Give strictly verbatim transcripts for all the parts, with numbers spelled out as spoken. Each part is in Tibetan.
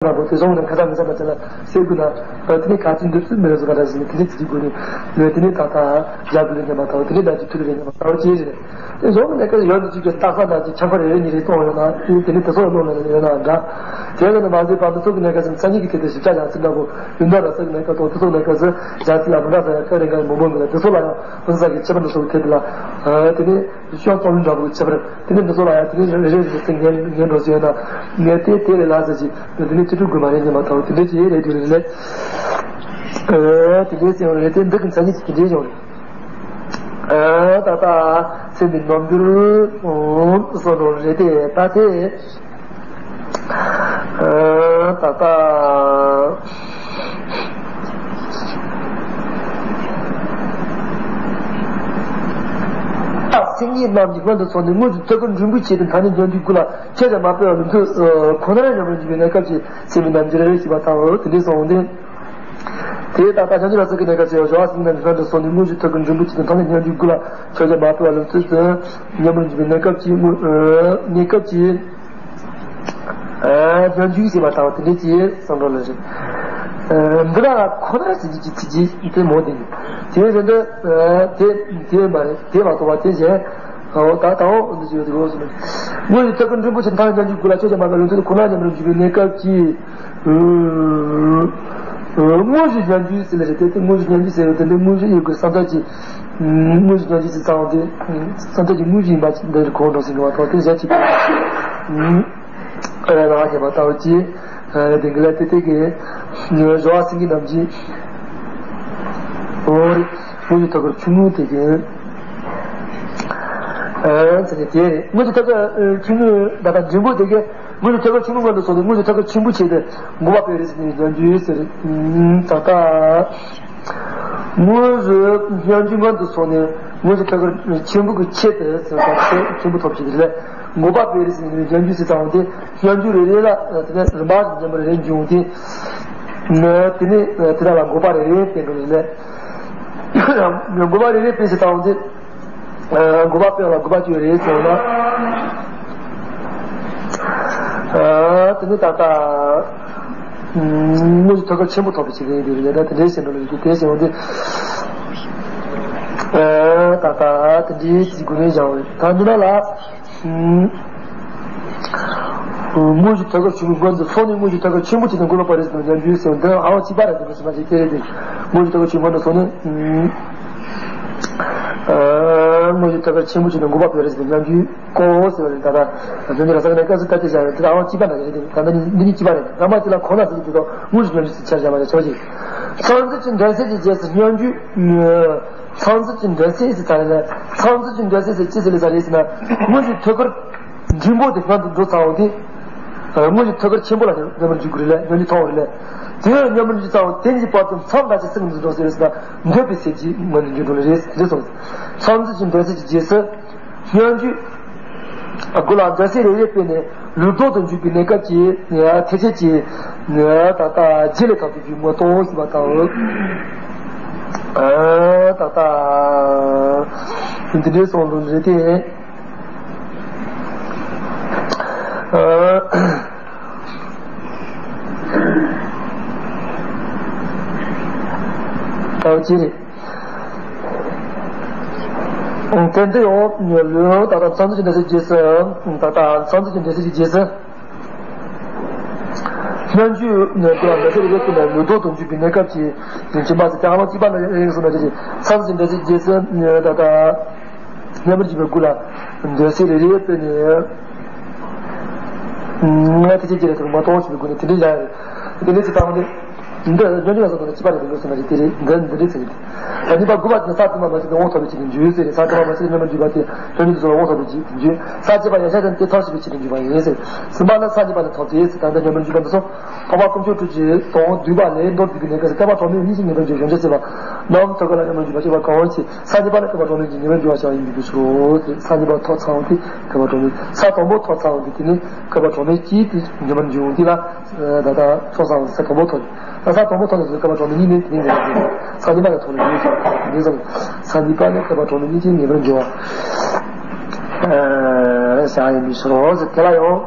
ལ་བོ་དེ་བཟུང་ནས་ཁ་ཚ་མི་ཚ་མ་ཚ་ལ་སེ་གུ་ན་དེ་ནི་ག་ཚོད་འདུག་ཚོད་མི་རེ་ཟུག་ག་འདྲ་ཟིན་དེ་ནི་ཚིག་གུ་ནི་ནི་དེ་ནི་ད་ལྟ་རྒྱ་གུ་ལ་ཉམས་པ་དང་དེ་ནི་ད་ཅི་ཐུ་ལ་ཉམས་པ་དང་ཅི་རེད། དེ་བཟུང་ནས་ཀ་ཡོད་དུ་ཅིག་གི་རྟགས་ས་ན་ཅིག་ཆང་ཁ་རེ་རེ་གཉིས་རེ་གཏོང་ཡོད་ན་དེ་ནི་དེ་ཚོ་ལ་ལོང་ལ་ཡོད་ན་འདྲ། དེ་ལ་ནི་མ་ཟད་པ་མི་ཚོགས་ཀྱི་གནས་སྐབས་སུ་མཚན་ཉིད་ཀྱི་ཐད་དུ་ཞིབ་ཆ་ཡང་ཚིག་འདྲ་པོ་ཡུལ་འདྲ་ར་ཚིག་གནས་སྐབས་དང་དེ་ཚོ་གནས་སྐབས་སུ་ཡང་ཚིག་ལ་མི་འདྲ་ས་ཡང་སྐབས་རེ་འགའ་མང་པོ་མི་འདུག་དེ་ཚོ་ལ་ཡང་མི་ཚོགས་ཀྱི་ཁྱད་པར་འདྲ་སོགས་ཐད་དུ་ལ་དེ་ནི། ཤོག་ཙམ་འདྲ་པོ་ཁྱད་པར་དེ་ནས་འདི་ཚོ་ལ་ཡང་དེ་ནས་རེ་རེ་རེ་ཚེ་ངན་ངན་འགྲོ་ཟེར་ན་ངས་དེ་དེ་ལས་ལ་ཟེར་གྱི་དེ་ནས་ཅི་སྤྲོད་དགོས་མ་རེད་ཉན་པ་དང་དེ་འདྲ་ཅི་རེད་དེ་རེད་ལས། ཨ་དེ་འདྲ་ཟེར་བ་རེད་དེ་འདི་གི་མཚན་ཉིད་ཀྱི་དེ་འདྲ་བྱུང་རེད། ཨ་ད་ལྟ་སེམས་པའི་རྣམ་འགྱུར་སོགས་རེད་དེ་ད་དེ། ད་ལྟ། སེམས་ཉིད་རྣམས་ཀྱི་སྔོན་དུ་སོང་ནས་དངོས་སུ་ཐོད་རྒལ་འབྲིང་པོའི་ཆེད་དུ་ཐ་སྙད་ཉམས་རྒྱུའི་སྐུ་ལ་ཁྱེད་ཀྱང་མ་སྤེལ་བ་ལུགས་མཐུན་ཁོ་ནར་ཉམས་རུང་འཇུག་པའི་གནས་སྐབས་ཀྱི་སེམས་ཉིད་རྣམས་ཀྱི་རེ་རེ་ཞེས་པ་ལྟ་བུ་དེ་འདྲའི་སོང་སྟེ། དེ་ལྟ་སྟངས་ཀྱང་འདི་ལ་སོགས་ཀྱི་གནས་སྐབས་སུ་ཡང་སྦྱོར་བ་སེམས་ཉིད་རྣམས་ཀྱི་སྔོན་དུ་སོང་ནས་དངོས་སུ་ཐོད་རྒལ་འབྲིང་པོའི་ཆེད་དུ་ཐ་སྙད་ཉམས་རྒྱུའི་སྐུ་ལ་ཁྱེད་ཀྱང་མ་སྤེལ་བ་ལུགས་མཐུན་ཉམས་རུང་འཇུག་པའི་གནས་སྐབས་ཀྱི་དངོས་གནས་སྐབས་ཀྱི། ཨ་སྙན་བརྒྱུད་ཟེར་བ་དང་དེ་འདྲའི་ཅིག་བསམ་བློ་ལ་རེད། ཨ་འདི་ལ་ཁོ་ན་ཟེར་གྱི་ཅིག་ཅིག་ཅིག་དེ་མོ་དེ་ཡིན། དེ་རེད་འདི་དེ་དེ་མ་རེད་དེ་མ་གཏོགས་པ་དེ་གཞན་ཨོ་ད་ད་འོ་འདི་ཅིག་ཡོད་དེ་གོ་སོང་ནས། དངོས་ཀྱི་ཐོད་རྒལ་འབྲིང་པོ་ཆེ་མཐའ་སྙན་བརྒྱུད་དགུ་ལ་ཆོས་ཅན་མ་ལ་ལུང་ཚུལ་ཁོ་ན་མཉམ་རུབ་འཇུག་པའི་གནས་སྐབས་ཀྱི་དངོས་གཞི་སྙན་བརྒྱུད་ཟེར་ལ་རེད་དེ་དེ་དངོས་གཞི་སྙན་བརྒྱུད་ཟེར་བ་དེ་འདི་དངོས་གཞི་ཡོད་དགོས་བསམ་ཚར་གྱི། དངོས་གཞི་སྙན་བརྒྱུད་ཟེར་ཚང་བ་དེ། བསམ་ཚུལ་གྱི་དངོས་གཞི་ཡིན་པ་འདིར་གོ་འགྲོ་ཟིན་པ་དང་དེ་གཞན་གཅིག་པུ། རེ་ལ་ཞེས་པ་ལྟ་བུ་གྱིས། དེ་གི་ལ་དེ་དེ་གི། སྦྱོར་བ་སེང་གེ་རྣམས་ཀྱིས། འོ་རེད། དངོས་གཞི་ཐོད་རྒལ་ཆུང་ངུ་དེ་གི། ཚེ་ནི་དེ་རེད་དངོས་གཞི་ཐོད་རྒལ་ཆུང་ངུ་ད་ལྟ་འབྲིང་པོ་དེ་གི། དངོས་གཞི་ཐོད་རྒལ་ཆུང་ངུ་སྔོན་དུ་སོང་ནས་དངོས་གཞི་ཐོད་རྒལ་ཆེན་པོ་ཆེད་དུ་འགོག་པ་སྤེལ་རེས་ཟེར་ནས་སྦྱར་རྒྱུ་ཟེར། ད་ལྟ། དངོས་སུ་སྙན་བརྒྱུད་སྔོན་དུ་སོང་ནས་དངོས་སུ་ཐོད་རྒལ་ཆེན་པོ་གི་ཆེད་དུ་ཟེར་བ་ཆེ་ཆེན་པོ་ཐོབ་ཅིག་རེད། འགོག་པ་སྤེལ་རེས་ཟེར་ནས་སྦྱར་རྒྱུ་ཟེར་ཙང་དེ་སྙན་བརྒྱུད་རེ་རེ་ལ་དེ་ནས་རིམ་པ་རྣམ་པ་རེ་རེ་འབྱུང་སྟེ། དེ་ནས་དེ་དག་ལ་འགོག་པ་རེ་རེ་སྤེལ་དགོས་རེད། འགོག་པ་རེ་རེ་སྤེལ་ཟེར་ཙང་དེ། འགོག་པ་སྤེལ་ལ་དགོས་པ་ཅིག་རེད་ཟེར་ན། དེ་ནི་ད་ལྟ། དངོས་སུ་ཐོད་རྒལ་ཆེན་པོ་ཐོབ་པའི་ཆེད་དུ་ཡིན་པའི་ལས་ད་དེ་འདྲའི་ཞེན་པ་ལ་ཡོད་དེ་དེ་ཞེན་པ་འདི། ད་ལྟ་དེ་འདྲའི་ཅིག་དགོས་ངེས་བཞག་པ་རེད་ད་འདི་ན་ལ། དངོས་གཞི་ཐོད་རྒལ་ཆུང་ངུའི་སྔོན་དུ་སོང་ནས་དངོས་གཞི་ཐོད་རྒལ་ཆེན་པོ་ཆེ་དང་འགོག་པ་སྤེལ་རེས་ཟེར་ནས་སྦྱར་རྒྱུ་ཟེར་བ་འདི་ཨང་གཅིག་པ་རེད་དེ་མི་སྲིད་མ་ཞིག་སྐད་རེད་དེ། དངོས་གཞི་ཐོད་རྒལ་ཆུང་ངུ་སྔོན་དུ་སོང་ནས། དངོས་གཞི་ཐོད་རྒལ་ཆེན་པོ་ཆེ་དང་འགོག་པ་སྤེལ་རེས་ཟེར་ནས་སྦྱར་རྒྱུ་གོ་ཟེར་བ་རེད་ད་ལྟ། དོན་འདི་ལ་ས་གནས་སྐབས་སུ་ལྟ་དེ་བཞག་ཡོད་དེ་ཨང་གཅིག་པ་ན་རེད་དེ་ད་ལྟ་འདི་ནི་གཅིག་པ་རེད་རང་མ་གཅིག་ལ་གོ་ན་ཟེར་གྱི་འདུག་དངོས་གཞི་སྙན་བརྒྱུད་ཟེར་ཆ་བཞག་མ་རེད་ཆོག་ཅིག་མཚམས་ཚིག་གི་འགྲེལ་བཤད་ཀྱི་རྗེས་སུ་སྙན་བརྒྱུད། མཚམས་ཚིག་གི་འགྲེལ་བཤད་ཟེར་ཚར་ནས་མཚམས་ཚིག་གི་འགྲེལ་བཤད་ཟེར་ཅི་ཟེར་ལས་ས་རེད་ཟེར་ན། དངོས་གཞི་ཐོད་རྒལ་འབྲིང་པོ་དེ་སྔོན་དུ་འགྲོ་ཚར་བ་དེ། དངོས་གཞི་ཐོད་རྒལ་ཆེན་པོ་ལ་མཉམ་པར་འཇུག་དགོས་རེད་ལས་སྙན་བརྒྱུད་མཐོང་བ་རེད་ལས། དེ་ཡང་མཉམ་པར་འཇུག་ཚར་བ་དེ་གཉིས་བར་དུ་མཚམས་འདྲ་ཅིག་སེང་འཛིན་འགྲོ་ཟེར་ཟེར་ན་འདོད་པའི་ཚིག་གཅིག་ངོས་ནས་འཇུག་འགྲོ་ལེ་རེད་ཟེར་སོང་། མཚམས་ཚིག་གི་འགྲེལ་བཤད་ཀྱི་རྗེས་སུ། སྙན་བརྒྱུད། དགུ་ལ་འགྲེལ་བཤད་རེ་རེ་སྤེལ་ནས་ལུགས་ལྡོག་ཏུ་འཇུག་པའི་གནས་སྐབས་ཀྱི་ཐེག་ཆེན་གྱི་ད་ལྟ་རྗེས་ལས་ཐོབ་པའི་རྒྱུ་ངོ་སྟོང་ཞེས་པ་དང་། ད་ལྟ་འདི་འདྲའི་གསུང་ལུགས་རེ་སྟེ། ད་ཅི་རེད། དེ་འདི་ཡང་ལུས་ད་ལྟ་མཚམས་ཚིག་གི་འགྲེལ་བཤད་རྗེས་སུ་ད་ལྟ་མཚམས་ཚིག་གི་འགྲེལ་བཤད་ཀྱི་རྗེས་སུ། སྙན་བརྒྱུད་ནས་དེ་ལ་འགྲེལ་བཤད་རེ་རེ་ཀུན་ནས་ལུགས་ལྡོག་ཏུ་འཇུག་པའི་གནས་སྐབས་ཀྱི་ཡིན་གཅིག་མ་ཟད་དེ་ཧ་ལམ་གཅིག་པ་ན་རིང་སོང་ན་རེ་རེ་མཚམས་ཚིག་འགྲེལ་བཤད་རྗེས་སུ་ད་ལྟ་སྙན་པར་འཇུག་པའི་སྐུ་ལ་འགྲེལ་བཤད་རེ་རེ་སྤེལ་ནས་ང་ཐེག་ཆེན་གྱི་ལས་ཐོག་མ་གཏོང་བྱེད་པའི་སྒོ་ནས་དེ་འདྲའི་ཡང་རེད། དེ་འདྲའི་ཚིག་དང་འདི་འདི་སྙན་བརྒྱུད་ལ་སོགས་པ་ནི་གཅིག་པ་རེད་དེ་ལུགས་སུ་ན་རེ་དེ་རེད་འདི་འདི་འདྲའི་ཚིག་རེད། ད་གཉིས་པ་དགུ་པ་དེ་ས་དེ་མ་མ་ཟད་དབང་ཐོབ་པའི་ཆེད་དུ་འཇུག་ཟེར་ས་དེ་མ་མ་ཟད་སྙན་པར་འཇུག་པ་དེ་དོན་གཉིས་སུ་དབང་ཐོབ་པའི་ཆེད་དུ་འཇུག་ས་བཅད་པ་ཡང་ཤ་ཅན་དེ་ཐབས་ཤེས་པའི་ཆེད་དུ་འཇུག་པ་ཡིན་ཟེར། གསུམ་པ་ནི་ས་གཉིས་པ་ནི་ཐོབ་སྟེ་ཟེར་ད་ལྟ་སྙན་པར་འཇུག་པ་འདི་སོ། འཕགས་པ་དཀོན་མཆོག་སྤྲུལ་གྱི་དང་བསྡུས་པ་ལས་མདོར་བསྡུས་པའི་གནས་སྐབས་སུ་བསྐལ་པ་གྲངས་མེད་གཉིས་ཀྱི་ངེས་པར་འབྱུང་བའི་གཞོམ་བྱ་བྱེད་པ་རྣམས་ཐོད་རྒལ་ལ་སྙན་པར་འཇུག་པ་སྤྱོད་པ་གང་བ་ཆེ། ས་གཉིས་པ་ནི་བསྐལ་པ་གྲངས་མེད་ཀྱི་ངེས་པར་འབྱུང་བ་བྱ་བ་ཡིན་པའི་ཕྱིར་རོ། ས་གཉིས་པ་ཐོབ་ཚར་བ་དེ་བསྐལ་པ་གྲངས་མེད། ས་དང་པོ་ཐོབ་ཚར་བ་དེ་དེ་ནི་བསྐལ་པ་གྲངས་མེད་ཀྱི་དེ་ངེས་པར་འབྱུང་དེ་ལ་ད་ལྟ་ཐོབ་ཚར་བ་ས་དང་པོ་ཐོབ། ད་ས་དང་པོ་ཐོབ་ནས་བསྐལ་པ་གྲངས་མེད་གཉིས་ནི་དེ་ནི་ངེས་པར་འབྱུང་། ས་གཉིས་པ་ནི་ཐོབ་ནས་ངེས་པར་འབྱུང་བ་ས་གཉིས་པ་ནི་བསྐལ་པ་གྲངས་མེད་གཉིས་ཀྱི་ངེས་པར་འབྱུང་བ་བྱ་ཡིན་པའི་ཕྱིར་རོ། དེ་ལ་ཡང་།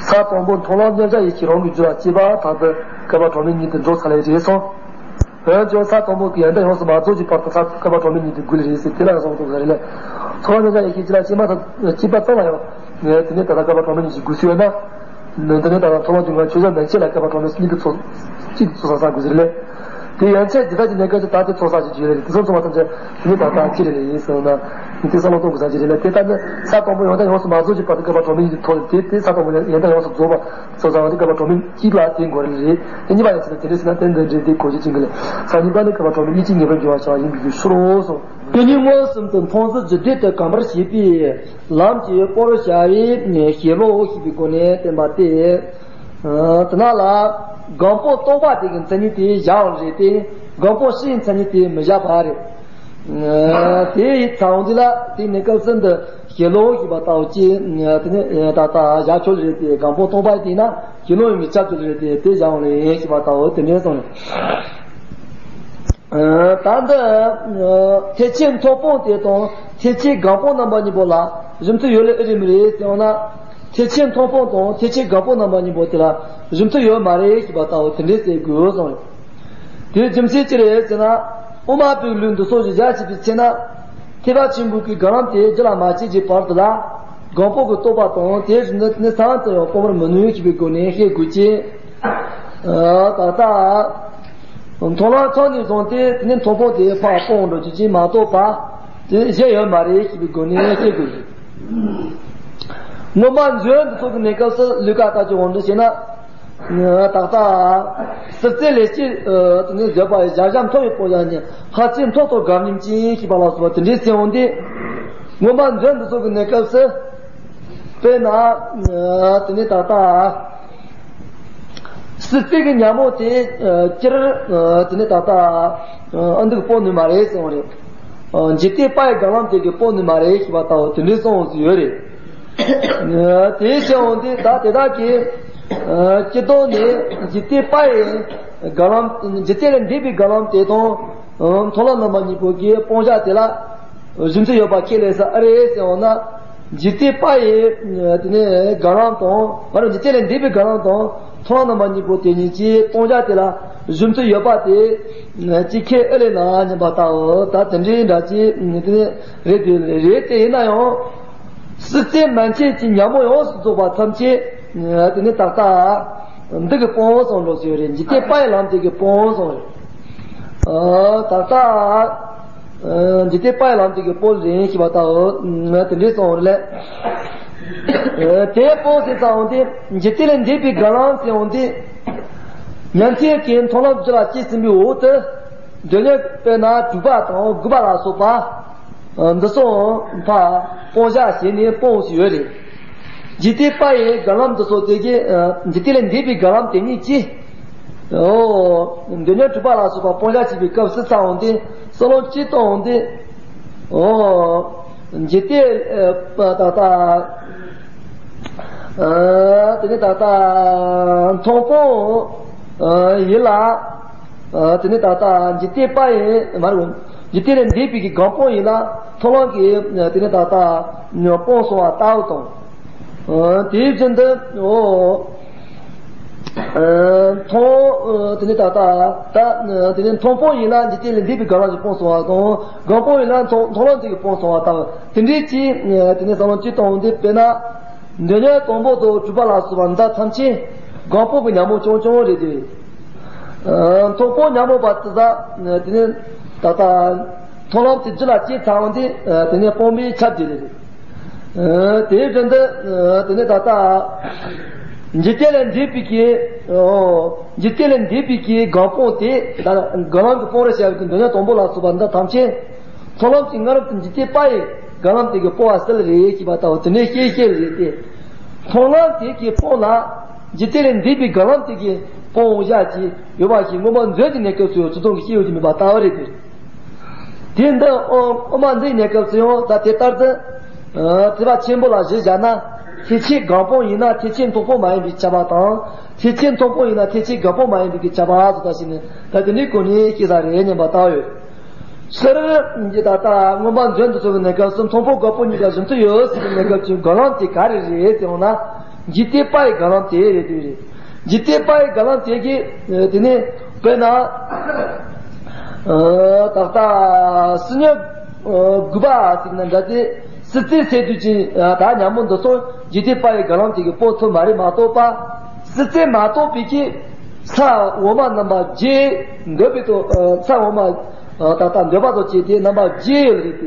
ས་དང་པོ་མཐོང་ལམ་མཉམ་གཞག་ཡིད་ཀྱིས་རང་གི་རྒྱུད་ལ་སྐྱེས་པ་དང་དུ་བསྐལ་པ་གྲངས་མེད་གཉིས་དེ་འགྲོ་ཚར་ལེ་རེད་སོང་། འོན་ཀྱང་ས་དང་པོ་གི་ཡང་དག་ཡོངས་སུ་མ་རྫོགས་ཀྱི་བར་དུ་ས་བསྐལ་པ་གྲངས་མེད་གཉིས་དེ་དགུ་ལེ་རེད་ཟེར་དེ་ལ་ཡང་སོང་དུ་ཟེར་ལེ། མཐོང་ལམ་མཉམ་གཞག་ཡིད་ཀྱི་རྒྱུད་ལ་སྐྱེས་མ་ཐག་སྐྱེས་པ་ཙམ་ལ་ཡང་དེ་ནས་ད་ལྟ་བསྐལ་པ་གྲངས་མེད་གཉིས་ཀྱི་དགུ་སུ་ཡོད་ན། འདི་ནས་ད་ལྟ་མཐོང་ལམ་གྱི་ངང་ཆོས་བཞག་མན་ཆད་ལ་བསྐལ་པ་གྲངས་མེད་གཉིས་ཀྱི་ཚོགས་གཅིག་ཚོགས་བསགས་དགུ་ཟེར་ལེ། དེ་ཡན་ཆད་འདི་དག་གི་གནས་སྐབས་སུ་ད་དེ་ཚོགས་བསགས་ཀྱི་རྒྱུད་ལས་རེད། དེ་ཚོ་ཚང་མ་ཐམས་ཅད་དེ་ནི་ད་ལྟ་ཅི་རེད་ཡིན་ཟེར་ན། དེ་བསམ་བློ་གཏོང་དགོས་ས་ཅི་རེད་ལ། དེ་ལྟར་ན་ས་དང་པོ་ཡང་དག་ཡོངས་སུ་མ་རྫོགས་ཀྱི་བར་དུ་བསྐལ་པ་གྲངས་མེད་གཉིས་ཀྱི་ཐོག་ལ་དེ་དེ་ས་དང་པོ་ཡང་དག་ཡོངས་སུ་རྫོགས་པ་ཚོགས་བསགས་པ་དེ་བསྐལ་པ་གྲངས་མེད་གཅིག་ལ་དེ་འགོར་རེད། དེ་གཉིས་པ་ཡང་ཅི་ལ་དེ་འདྲ་ཟེར་ན་དེ་འདི་འདྲའི་དེ་གོ་རྒྱུ་ཅན་གྱི་ལས་ས་གཉིས་པ་ནི་བསྐལ་པ་གྲངས་མེད་གཉིས་ཀྱི་ངེས་པར་འབྱུང་བ་ཞེས་ཡིན་པའི་རྒྱུ་ཕྱིར་རོ་གསུངས། དེ་ཉིད་མངོན་སུམ་དུ་མཐོང་ཚུལ་རྒྱུད་སྡེ་དུ་གོམས་པར་བྱེད་པའི་ལམ་གྱི་སྤོར་བྱ་བའི་ཞེས་ལོ་ཞེས་པའི་སྒོ་ནས་བསྟན་པ་སྟེ། དེ་ན་ལ་སྒོམ་པོ་རྟོག་པ་དེ་གི་མཚན་ཉིད་དེ་བཞག་པ་རེད་དེ། སྒོམ་པོ་སྤྱིའི་མཚན་ཉིད་དེ་མི་བཞག་པ་རེད། དེ་ཡི་ཚང་འདི་ལ་དེ་ནི་སྐབས་སུ་འདི་ཞེས་ལོ་ཞེས་པ་ལྟ་བུ་ཅི། དེ་ནི་ད་ལྟ་བཞག་ཆོག་རེད་དེ། སྒོམ་པོ་རྟོག་པ་དེ་ན་ཞེས་ལོ་ཡིན་པའི་ཆ་ཚུལ་རེད་དེ། དེ་བཞག་པ་རེད་ཞེས་པ་ལྟ་བུ་དེ་འདྲའི་གསུངས་རེད། ད་འདི་ཐེག་ཆེན་མཐོང་སྤང་དེ་དང་ཐེག་ཆེན་སྒོམ་སྤང་རྣམ་པ་གཉིས་པོ་ལ་རིམ་མཐུན་ཡོད་ལེ་ཨེ་རེད་མི་རེད་ཟེར་ཡང་ན། ཐེག་ཆེན་མཐོང་སྤང་དང་ཐེག་ཆེན་སྒོམ་སྤང་རྣམ་པ་གཉིས་པོ་དེ་ལ་རིམ་མཐུན་ཡོད་མ་རེད་ཞེས་པ་ལྟ་བུ་དེ་འདྲའི་ཟེར་དགོས་གསུངས་རེད། དེའི་རྒྱུ་མཚན་ཅི་རེད་ཟེར་ན། དབུ་མ་པའི་ལུགས་འདི་སོགས་ཀྱི་བཞག་བྱས་པའི་ཚེ་ན། ཐེག་པ་ཆེན་པོའི་གི་སྒོམ་ལམ་དེ་རྒྱུད་ལ་མ་སྐྱེས་ཀྱི་བར་དུ་ལ། སྒོམ་པོ་གི་རྟོག་པ་དང་དེའི་རིགས་འདི་ནི་ཚང་དུ་ཡང་སྤོང་བར་མི་ནུས་ཞེས་པའི་སྒོ་ནས་བཤད་དགོས་ཀྱི། ད་ལྟ། མཐོང་ལམ་ཚང་ནས་བཟུང་སྟེ་དེ་ནས་མཐོང་སྤང་དེ་ཕར་སྤོང་འགྲོ་རྒྱུ་ཅིག་མ་གཏོགས་པ། དེ་གཞན་ཡོད་མ་རེད་ཞེས་པའི་སྒོ་ནས་བཤད་དགོས་ཀྱི། སྔོན་མ་མཛོད་འདི་ཚོ་གི་གནས་སྐབས་སུ་ལུས་ཀ་ལྟ་ཅི་འོང་འདྲ་བྱས་ན། ད་ལྟ། སྲིད་རྩེ་ལས་སྐྱེས་དེ་ནས་བཟོད་པ་ཡི་བཞག་བཞག་མཐོ་བའི་སྤོང་བྱ་ཉིད་ལྷ་སྲས་མཐོ་ཐོབ་སྒོམ་ཉིད་ཅན་ཞེས་པ་ལ་སོགས་པ་དེ་འདྲའི་ཟེར་འོང་སྟེ། སྔོན་མ་མཛོད་འདི་ཚོ་གི་གནས་སྐབས་སུ། དཔེར་ན། དེ་ནས་ད་ལྟ། སྲིད་རྩེ་གི་ཉ་མོ་དེ་སྤྱིར་དེ་ནས་ད་ལྟ་ཨ་འདུག་སྤོང་ནུས་མ་རེད་ཟེར་བ་རེད། འཇིག་རྟེན་པ་ཡི་སྒོམ་ལམ་དེ་གིས་སྤོང་ནུས་མ་རེད་ཞེས་པ་ལྟ་བུ་དེ་འདྲའི་གསུངས་ཡོད་རེད། དེ་བྱས་འོང་དུས་ད་དེ་དག་གིས་སྤྱིར་བཏང་ནས་འཇིག་རྟེན་པ་ཡི་སྒོམ་ལམ། འཇིག་རྟེན་ལས་འདས་པའི་སྒོམ་ལམ་དེ་དང་མཐོང་ལམ་རྣམ་པ་གཉིས་པོ་གི་སྤོང་བྱ་དེ་ལ་རྒྱུ་མཚན་ཡོད་པ་ཁས་ལེན་ས་ཨེ་རེད་ཟེར་བ་ན། འཇིག་རྟེན་པ་ཡི་དེ་ནས་སྒོམ་ལམ་དང་། མ་རེད། འཇིག་རྟེན་ལས་འདས་པའི་སྒོམ་ལམ་དང་མཐོང་ལམ་རྣམ་པ་གཉིས་པོ་དེ་གཉིས་ཀྱི་སྤོང་བྱ་དེ་ལ་རྒྱུ་མཚན་ཡོད་པ་དེ་ཅིག་ཁས་ཨེ་ལེན་ན་སྙམ་པ་ལྟ་བུ། ད་དེ་འདྲའི་འདྲ་ཅིག་དེ་ནས་རེད་དེ་རེད་དེ། ཡིན་ན་ཡང་སྲིད་རྩེ་མན་ཆད་ཀྱི་ཉ་མོ་ཡོངས་སུ་རྫོགས་པ་ཐམས་ཅད་དེ་ནས་ད་ལྟ་འདི་གི་སྤོང་གསུངས་འགྲོ་ཟེར་རེད། འཇིག་རྟེན་པ་ཡི་ལམ་དེ་གི་སྤོང་གསུངས་རེད། ད་ལྟ། འཇིག་རྟེན་པ་ཡི་ལམ་དེ་གི་སྤོང་རེད་ཞེས་པ་ལྟ་བུ་དེ་འདྲའི་གསུངས་རེད། དེ་སྤོང་ཟེར་ཙམ་དེ་འཇིག་རྟེན་ལས་འདས་པའི་སྒོམ་ལམ་ཟེར་འོང་དེ། ཉན་ཐོས་ཀྱི་མཐོང་ལམ་རྒྱུད་ལ་སྐྱེས་ཟིན་པའི་འོག་ཏུ། མདོ་སྔགས་དཔེར་ན་དྲུག་པ་དང་དགུ་པ་ལ་སོགས་པ། འདི་སོགས་ཕར་སྤོང་བྱ་བྱས་ནས་སྤོང་ཟེར་ཡོད་རེད། འཇིག་རྟེན་པ་ཡི་སྒོམ་ལམ་འདི་སོགས་དེ་གི་འཇིག་རྟེན་ལས་འདས་པའི་སྒོམ་ལམ་དེ་ཉིད་ཀྱིས། འོ། མདོ་སྔགས་དྲུག་པ་ལ་སོགས་པ་སྤོང་བྱ་བྱེད་པའི་སྐབས་སུ་ཚང་འོང་སྟེ་བསམ་བློ་ཅི་གཏོང་འོང་སྟེ། འོ། འཇིག་རྟེན་ད་ལྟ། དེ་ནས་ད་ལྟ་མཐོང་སྤང་ཡིན་ལ། དེ་ནས་ད་ལྟ་འཇིག་རྟེན་པ་ཡིན་མ་རེད། འཇིག་རྟེན་ལས་འདས་པའི་གི་སྒོམ་སྤང་ཡིན་ལ། མཐོང་ལམ་གྱི་དེ་ནས་ད་ལྟ་སྤོང་སོང་བ་ལྟ་བུ་དང་། དེའི་རྒྱུན་དུ་འོ། མཐོང་། དེ་ནས་ད་ལྟ་ད་དེ་ནས་མཐོང་སྤང་ཡིན་ལ་འཇིག་རྟེན་ལས་འདས་པའི་སྒོམ་ལམ་གྱི་སྤོང་སོང་བ་དང་། སྒོམ་སྤང་ཡིན་ལ་མཐོང་མཐོང་ལམ་དེ་གི་སྤོང་སོང་བ་ལྟ་བུ་དེ་འདྲའི་ཅིག་དེ་ནས་བསམ་བློ་ཅི་གཏོང་འོང་དེ། དཔེར་ན། མདོ་སྔགས་དང་པོ་དང་དྲུག་པ་ལ་སོགས་པ་འདི་ཐམས་ཅད་སྒོམ་སྤང་གི་ཉ་མོ་རྐྱང་རྐྱང་རེད་དེ། མཐོང་སྤང་ཉ་མོ་པ་དེ་ད་དེ་ནས་ད་ལྟ་མཐོང་ལམ་དེ་རྒྱུད་ལ་སྐྱེས་ཚར་འོང་དེ། དེ་ནས་སྤོང་བའི་ཆ་དེ་རེད། དེའི་དོན་དུ་དེ་ནས་ད་ལྟ་འཇིག་རྟེན་ལས་འདས་པའི་གི་འཇིག་རྟེན་ལས་འདས་པའི་གི་སྒོམ་སྤང་དེ། ད་སྒོམ་ལམ་གྱི་སྤང་རེད་བྱ་བའི་གི་མདོ་སྔགས་དང་པོ་ལ་སོགས་པ་འདི་ཐམས་ཅད། མཐོང་ལམ་གྱི་སྔ་རབས་དེ་འཇིག་རྟེན་པ་ཡི་སྒོམ་ལམ་དེ་གི་སྤོང་བ་སྲིད་རེད་ཅེས་པ་ལྟ་བུ་དེ་འདྲའི་བཤད་བཤད་རེད་དེ། མཐོང་ལམ་དེ་གི་སྤོང་ལ་འཇིག་རྟེན་ལས་འདས་པའི་སྒོམ་ལམ་དེ་གི་སྤོང་བྱ་ཅིག་ཡོད་པ་ཞིག་སྔོན་མ་མཛོད་ཀྱི་གནས་སྐབས་སུ་ཡང་ཇི་ལྟར་གྱི་བཤད་ཡོད་ཀྱི་མེད་པ་ལྟ་བུ་རེད་དེ། དེ་འདི་ཨོ་ཨོ་མ་འཛིན་གནས་སྐབས་སུ་ཡང་ད་དེ་ལྟར་དུ། ཐེག་པ་ཆེན་པོ་ལ་གཞི་བཞག་ན། ཐེག་ཆེན་སྒོམ་སྤང་ཡིན་ན་ཐེག་ཆེན་མཐོང་སྤང་མ་ཡིན་པའི་ཁྱབ་པ་དང་། ཐེག་ཆེན་མཐོང་སྤང་ཡིན་ན་ཐེག་ཆེན་སྒོམ་སྤང་མ་ཡིན་པའི་ཁྱབ་པ་སོགས་ད་ཞིག་ནས་ད་དེ་འདྲའི་སྒོ་ནས་ཤེས་ས་རེད་སྙམ་པ་ལྟ་བུ་ཡོད། སྤྱིར་འདི་ད་ལྟ་སྔོན་མ་མཛོད་འདི་ཚོ་གི་གནས་སྐབས་སུ་མཐོང་སྤང་སྒོམ་སྤང་གཉིས་ཀ་རྒྱུ་མཚན་ཡོད་ཟེར་གྱི་གནས་སྐབས་ཀྱི་སྒོམ་ལམ་དེ་ག་རེ་རེད་ཟེར་ཡོང་ན། འཇིག་རྟེན་པ་ཡི་དགའ་ལམ་དེ་རེད་དེ་རེད། འཇིག་རྟེན་པ་ཡི་དགའ་ལམ་དེ་གིས་དེ་ནས་དཔེར་ན། ད་ལྟ་སྲིན་མོ་དགུ་པ་ཟེར་ན་འདྲ་སྟེ། སྲིད་རྩེའི་སའི་དུས་ཀྱི་ད་ཉ་མོ་འདི་ཚོ་འཇིག་རྟེན་པ་ཡི་དགའ་ལམ་དེ་གིས་སྤོང་ཐུབ་མ་རེད་མ་གཏོགས་པ། སྲིད་རྩེ་མ་གཏོགས་པའི་གི་ས་འོག་མ་རྣམ་པ་བརྒྱད་འདོད་པའི་དོ། ས་འོག་མ་ད་ལྟ་འདོད་པ་དང་བཅས་ཏེ་རྣམ་པ་བརྒྱད་ཡོད་རེད་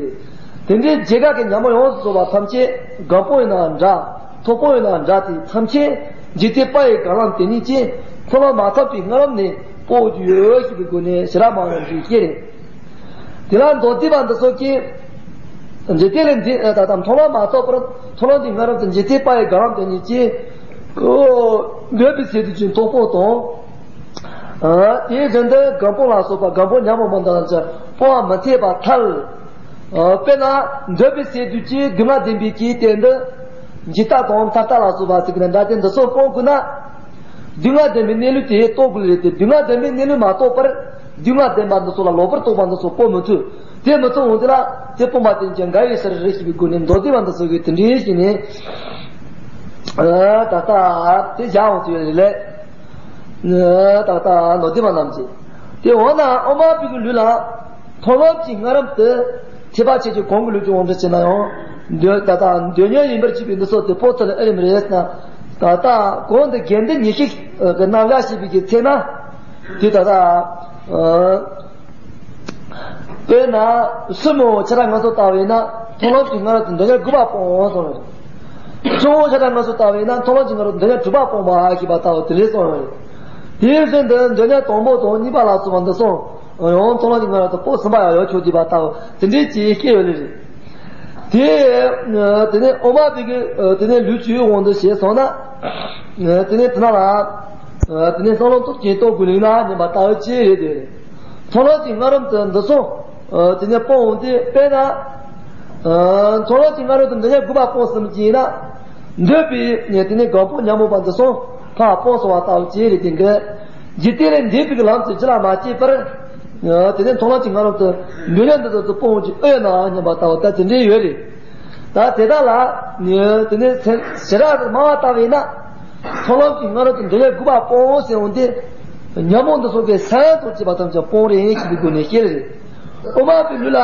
དེ། དེ་འདྲའི་བརྒྱད་ཀ་གི་ཉ་མོ་ཡོངས་སུ་རྫོགས་པ་ཐམས་ཅད་སྒམ་པོ་ཡིན་ན་འདྲ། ཐོག་པོ་ཡིན་ན་འདྲ་དེ་ཐམས་ཅད་འཇིག་རྟེན་པ་ཡི་དགའ་ལམ་དེ་ཉིད་ཀྱིས་མཐོང་ལམ་མ་ཐོབ་པའི་སྔ་ལམ་ནས་སྤོ་རྒྱུ་ཡོད་ཞེས་པའི་སྒོ་ནས་ཞེ་དྲག་མང་བ་འདུས་སྐྱེ་རེད། དེ་ལ་མདོ་སྡེ་པ་འདི་ཚོ་གིས་འཇིག་རྟེན་ལས་འདི་ད་ལྟ་མཐོང་ལམ་མ་ཐོབ་པར་མཐོང་ལམ་གྱི་སྔ་ལམ་དུ་འཇིག་རྟེན་པ་ཡི་དགའ་ལམ་དེ་ཉིད་ཀྱིས་འདོད་པའི་ཚེ་དུས་ཀྱི་ཐོག་པོ་དང་། དེའི་རིང་དུ་སྒམ་པོ་ལ་སོགས་པ་སྒམ་པོ་ཉ་མོ་མ་འདྲ་ལ་སྤོང་བ་མི་འཐད་པར་ཐལ། དཔེར་ན་འདོད་པའི་ཚེ་དུས་ཀྱི་སྡུག་བསྔལ་ལྡན་པའི་གི་སྟེང་དུ་འཇིག་ལྟ་དང་མཐའ་ལྟ་ལ་སོགས་པ་ཟེར་གྱི་ན་འདྲ་སྟེ་འདི་ཚོ་སྤོང་དགོས་ན། སྡུག་བསྔལ་ལྡན་པའི་གནས་ལུགས་དེ་རྟོགས་དགོས་རེད་དེ། སྡུག་བསྔལ་ལྡན་པའི་གནས་ལུགས་མ་རྟོགས་པར་སྡུག་བསྔལ་ལྡན་པ་འདི་ཚོ་ལ་ལོག་པར་རྟོག་པ་འདི་ཚོ་སྤོ་མི་ཐུབ། དེ་མི་ཚོ་འོང་དུས་ལ་དེ་སྤོང་བ་དེ་ཀྱང་འགལ་བའི་ཕྱིར་རེད་ཞེས་པའི་སྒོ་ནས་མདོ་སྡེ་པ་འདི་ཚོ་གིས་དེ་འདྲའི་ཞིག་ནས་ད་ལྟ་དེ་བཞག་འོང་དུས་རེད་ལས། ད་ལྟ་མདོ་སྡེ་པ་རྣམས་ཀྱིས་དེ་འོ་ན་འོ་མ་པའི་གི་ལུས་ལ་མཐོང་ལམ་གྱི་སྔ་རོལ་དུ་ཐེག་པ་ཆེ་ཆུང་གང་གི་ལུས་ཀྱི་དབང་དུ་བྱས་ན་ཡང་། འདོད་ད་ལྟ་འདོད་ཉོན་ཡིན་པར་བྱེད་པའི་འདི་ཚོ་དེ་སྤོ་ཐུབ་ལ་ཨེ་རེད་མི་རེད་ཟེར་ན། ད་ལྟ་གོང་དུ་དགེ་འདུན་ཉི་ཤུ་གི་རྣམ་གཞག་བྱས་པའི་གི་ཚེ་ན། དེ་ད་ལྟ་དཔེར་ན་སྲིན་མོ་ཆ་ར་ང་ཚོ་ལྟ་བས་ན་མཐོང་ལམ་གྱི་སྔ་རོལ་དུ་འདོད་ཉོན་དགུ་པ་སྤོང་གསུངས་རེད། སྲིན་མོ་ཆ་ར་ང་ཚོ་ལྟ་བས་ན་མཐོང་ལམ་གྱི་སྔ་རོལ་དུ་འདོད་ཉོན་དྲུག་པ་སྤོང་བ་ཞེས་པ་ལྟ་བུ་དེ་ལས་གསུངས་རེད། དེའི་ཚེ་འདི་འདོད་ཉོན་དང་པོ་དང་གཉིས་པ་ལ་སོགས་པ་འདི་གསུམ། ཡང་མཐོང་ལམ་གྱི་སྔ་རོལ་དུ་སྤོ་ཟིན་པ་ཡང་ཡོད་ཆོག་ཅེས་པ་ལྟ་བུ་དེ་འདྲའི་ཅིག་སྐྱེ་ཡོད་ལེ་རེད། དེ་དེ་ནས་འོ་མ་པའི་གི་དེ་ནས་ལུས་ཀྱི་དབང་དུ་བྱས་སོང་ན། དེ་ནས་དེ་ན་ལ་དེ་ནས་སྲང་ལམ་སྟོབས་ཀྱིས་རྟོགས་དགོས་ལེ་ན་སྙམ་པ་ལྟ་བུ་ཅིག་རེད་དེ། མཐོང་ལམ་གྱི་སྔ་རོལ་དུ་འདི་གསུམ་དེ་ནས་སྤོང་འོང་དུས་དཔེར་ན། མཐོང་ལམ་གྱི་སྔ་རོལ་དུ་འདོད་ཉོན་དགུ་པ་སྤོང་ཟིན་གྱི་ཡིན་ན། འདོད་པའི་དེ་ནས་སྒམ་པོ་ཉ་མོ་པ་འདི་གསུམ་ཕར་སྤོང་སོང་བ་ལྟ་བུ་ཅིག་རེད་དེ་འདི། འཇིག་རྟེན་ལས་འདས་པའི་ལམ་དུ་རྒྱུད་ལ་མ་སྐྱེས་པར། དེ་ནས་མཐོང་ལམ་གྱི་སྔ་རོལ་དུ་འདོད་ཉོན་འདི་ཚོ་སྤོང་འོང་གི་ཨེ་ཡོད་ན་སྙམ་པ་ལྟ་བུ་ད་དེ་འདྲའི་ཡོད་རེད། ད་དེ་དག་ལ་དེ་ནས་ཞེ་དྲག་ཏུ་མང་བ་ལྟ་བས་ན། མཐོང་ལམ་གྱི་སྔ་རོལ་དུ་འདོད་ཉོན་དགུ་པ་སྤོང་ཟེར་འོང་དུས། ཉ་མོ་འདི་ཚོ་གི་ས་ཡ་དང་བཅས་པ་ཐམས་ཅད་སྤོང་རེ་ཡིན་ཞེས་པའི་སྒོ་ནས་བཤད་རེད། འོ་མ་པའི་ལུས་ལ་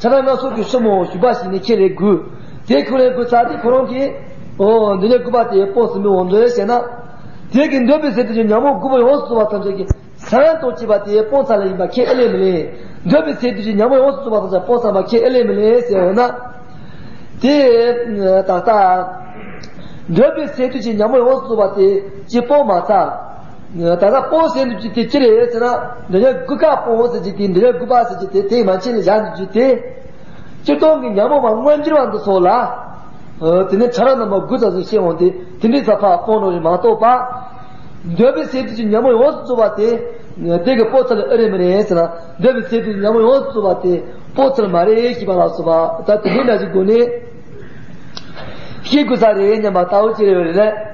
ཆ་ར་ང་སོགས་ཀྱི་སྲིན་མོ་ཞུགས་པ་ཞིག་ནས་ཁྱེད་ལས་དགོས། དེ་ཁོ་རང་དགོས་ཚར་དུས་ཁོ་རང་གིས་འོ་འདོད་ཉོན་དགུ་པ་དེ་སྤོང་ཟིན་པའི་འོང་འདོད་བྱས་ན། དེ་གི་འདོད་པའི་ཚེ་དུས་ཀྱི་ཉ་མོ་དགུ་པོ་ཡོངས་སུ་རྫོགས་པ་ཐམས་ཅད་ཀྱི་ས་ཡ་དང་བཅས་པ་དེ་སྤོང་ཚར་ལ་ཡིན་པ་ཁས་ཨེ་ལེན་མི་ལེན། འདོད་པའི་ཚེ་དུས་ཀྱི་ཉ་མོ་ཡོངས་སུ་རྫོགས་པ་ཐམས་ཅད་སྤོང་ཚར་བ་ཁས་ཨེ་ལེན་མི་ལེན་ཟེར་འོ་ན། དེ་ད་ལྟ་འདོད་པའི་ཚེ་དུས་ཀྱི་ཉ་མོ་ཡོངས་སུ་རྫོགས་པ་དེ་ཅི་སྤོང་མ་ཚར། ད་ལྟ་སྤོང་ཟེར་འདུག་ཅི་དེ་ཅི་རེད་ཟེར་ན། འདོད་ཉོན་དགུ་ཀ་སྤོང་ཟེར་གྱི་དེ་འདོད་ཉོན་དགུ་པ་ཟེར་གྱི་དེ་དེ་མ་ཕྱིན་ལ་བཞག་འདུག་ཅི་དེ། སྤྱིར་བཏང་གི་ཉ་མོ་མ་མངོན་གྱུར་བ་འདི་ཚོ་ལ། དེ་ནས་ཆ་ར་རྣམ་པ་དགུ་ཙམ་ཞིག་བཤད་འོང་སྟེ་དེ་འདྲའི་ས་ཕར་སྤོང་ནོ་རེད་མ་གཏོགས་པ། འདོད་པའི་ཚེ་དུས་ཀྱི་ཉ་མོ་ཡོངས་སུ་རྫོགས་པ་དེ། དེ་གི་སྤོ་ཚུལ་ཨེ་རེད་མི་རེད་ཟེར་ན། འདོད་པའི་ཚེ་དུས་ཀྱི་ཉ་མོ་ཡོངས་སུ་རྫོགས་པ་དེ་སྤོ་ཚུལ་མ་རེད་ཞེས་པ་ལ་སོགས་པ་ད་དེ་འདྲའི་འདྲ་ཞིག་སྒོ་ནས་ཤེས་དགོས་ས་རེད་སྙམ་པ་ལྟ་བུ་ཅི་རེད་རེད་ལས།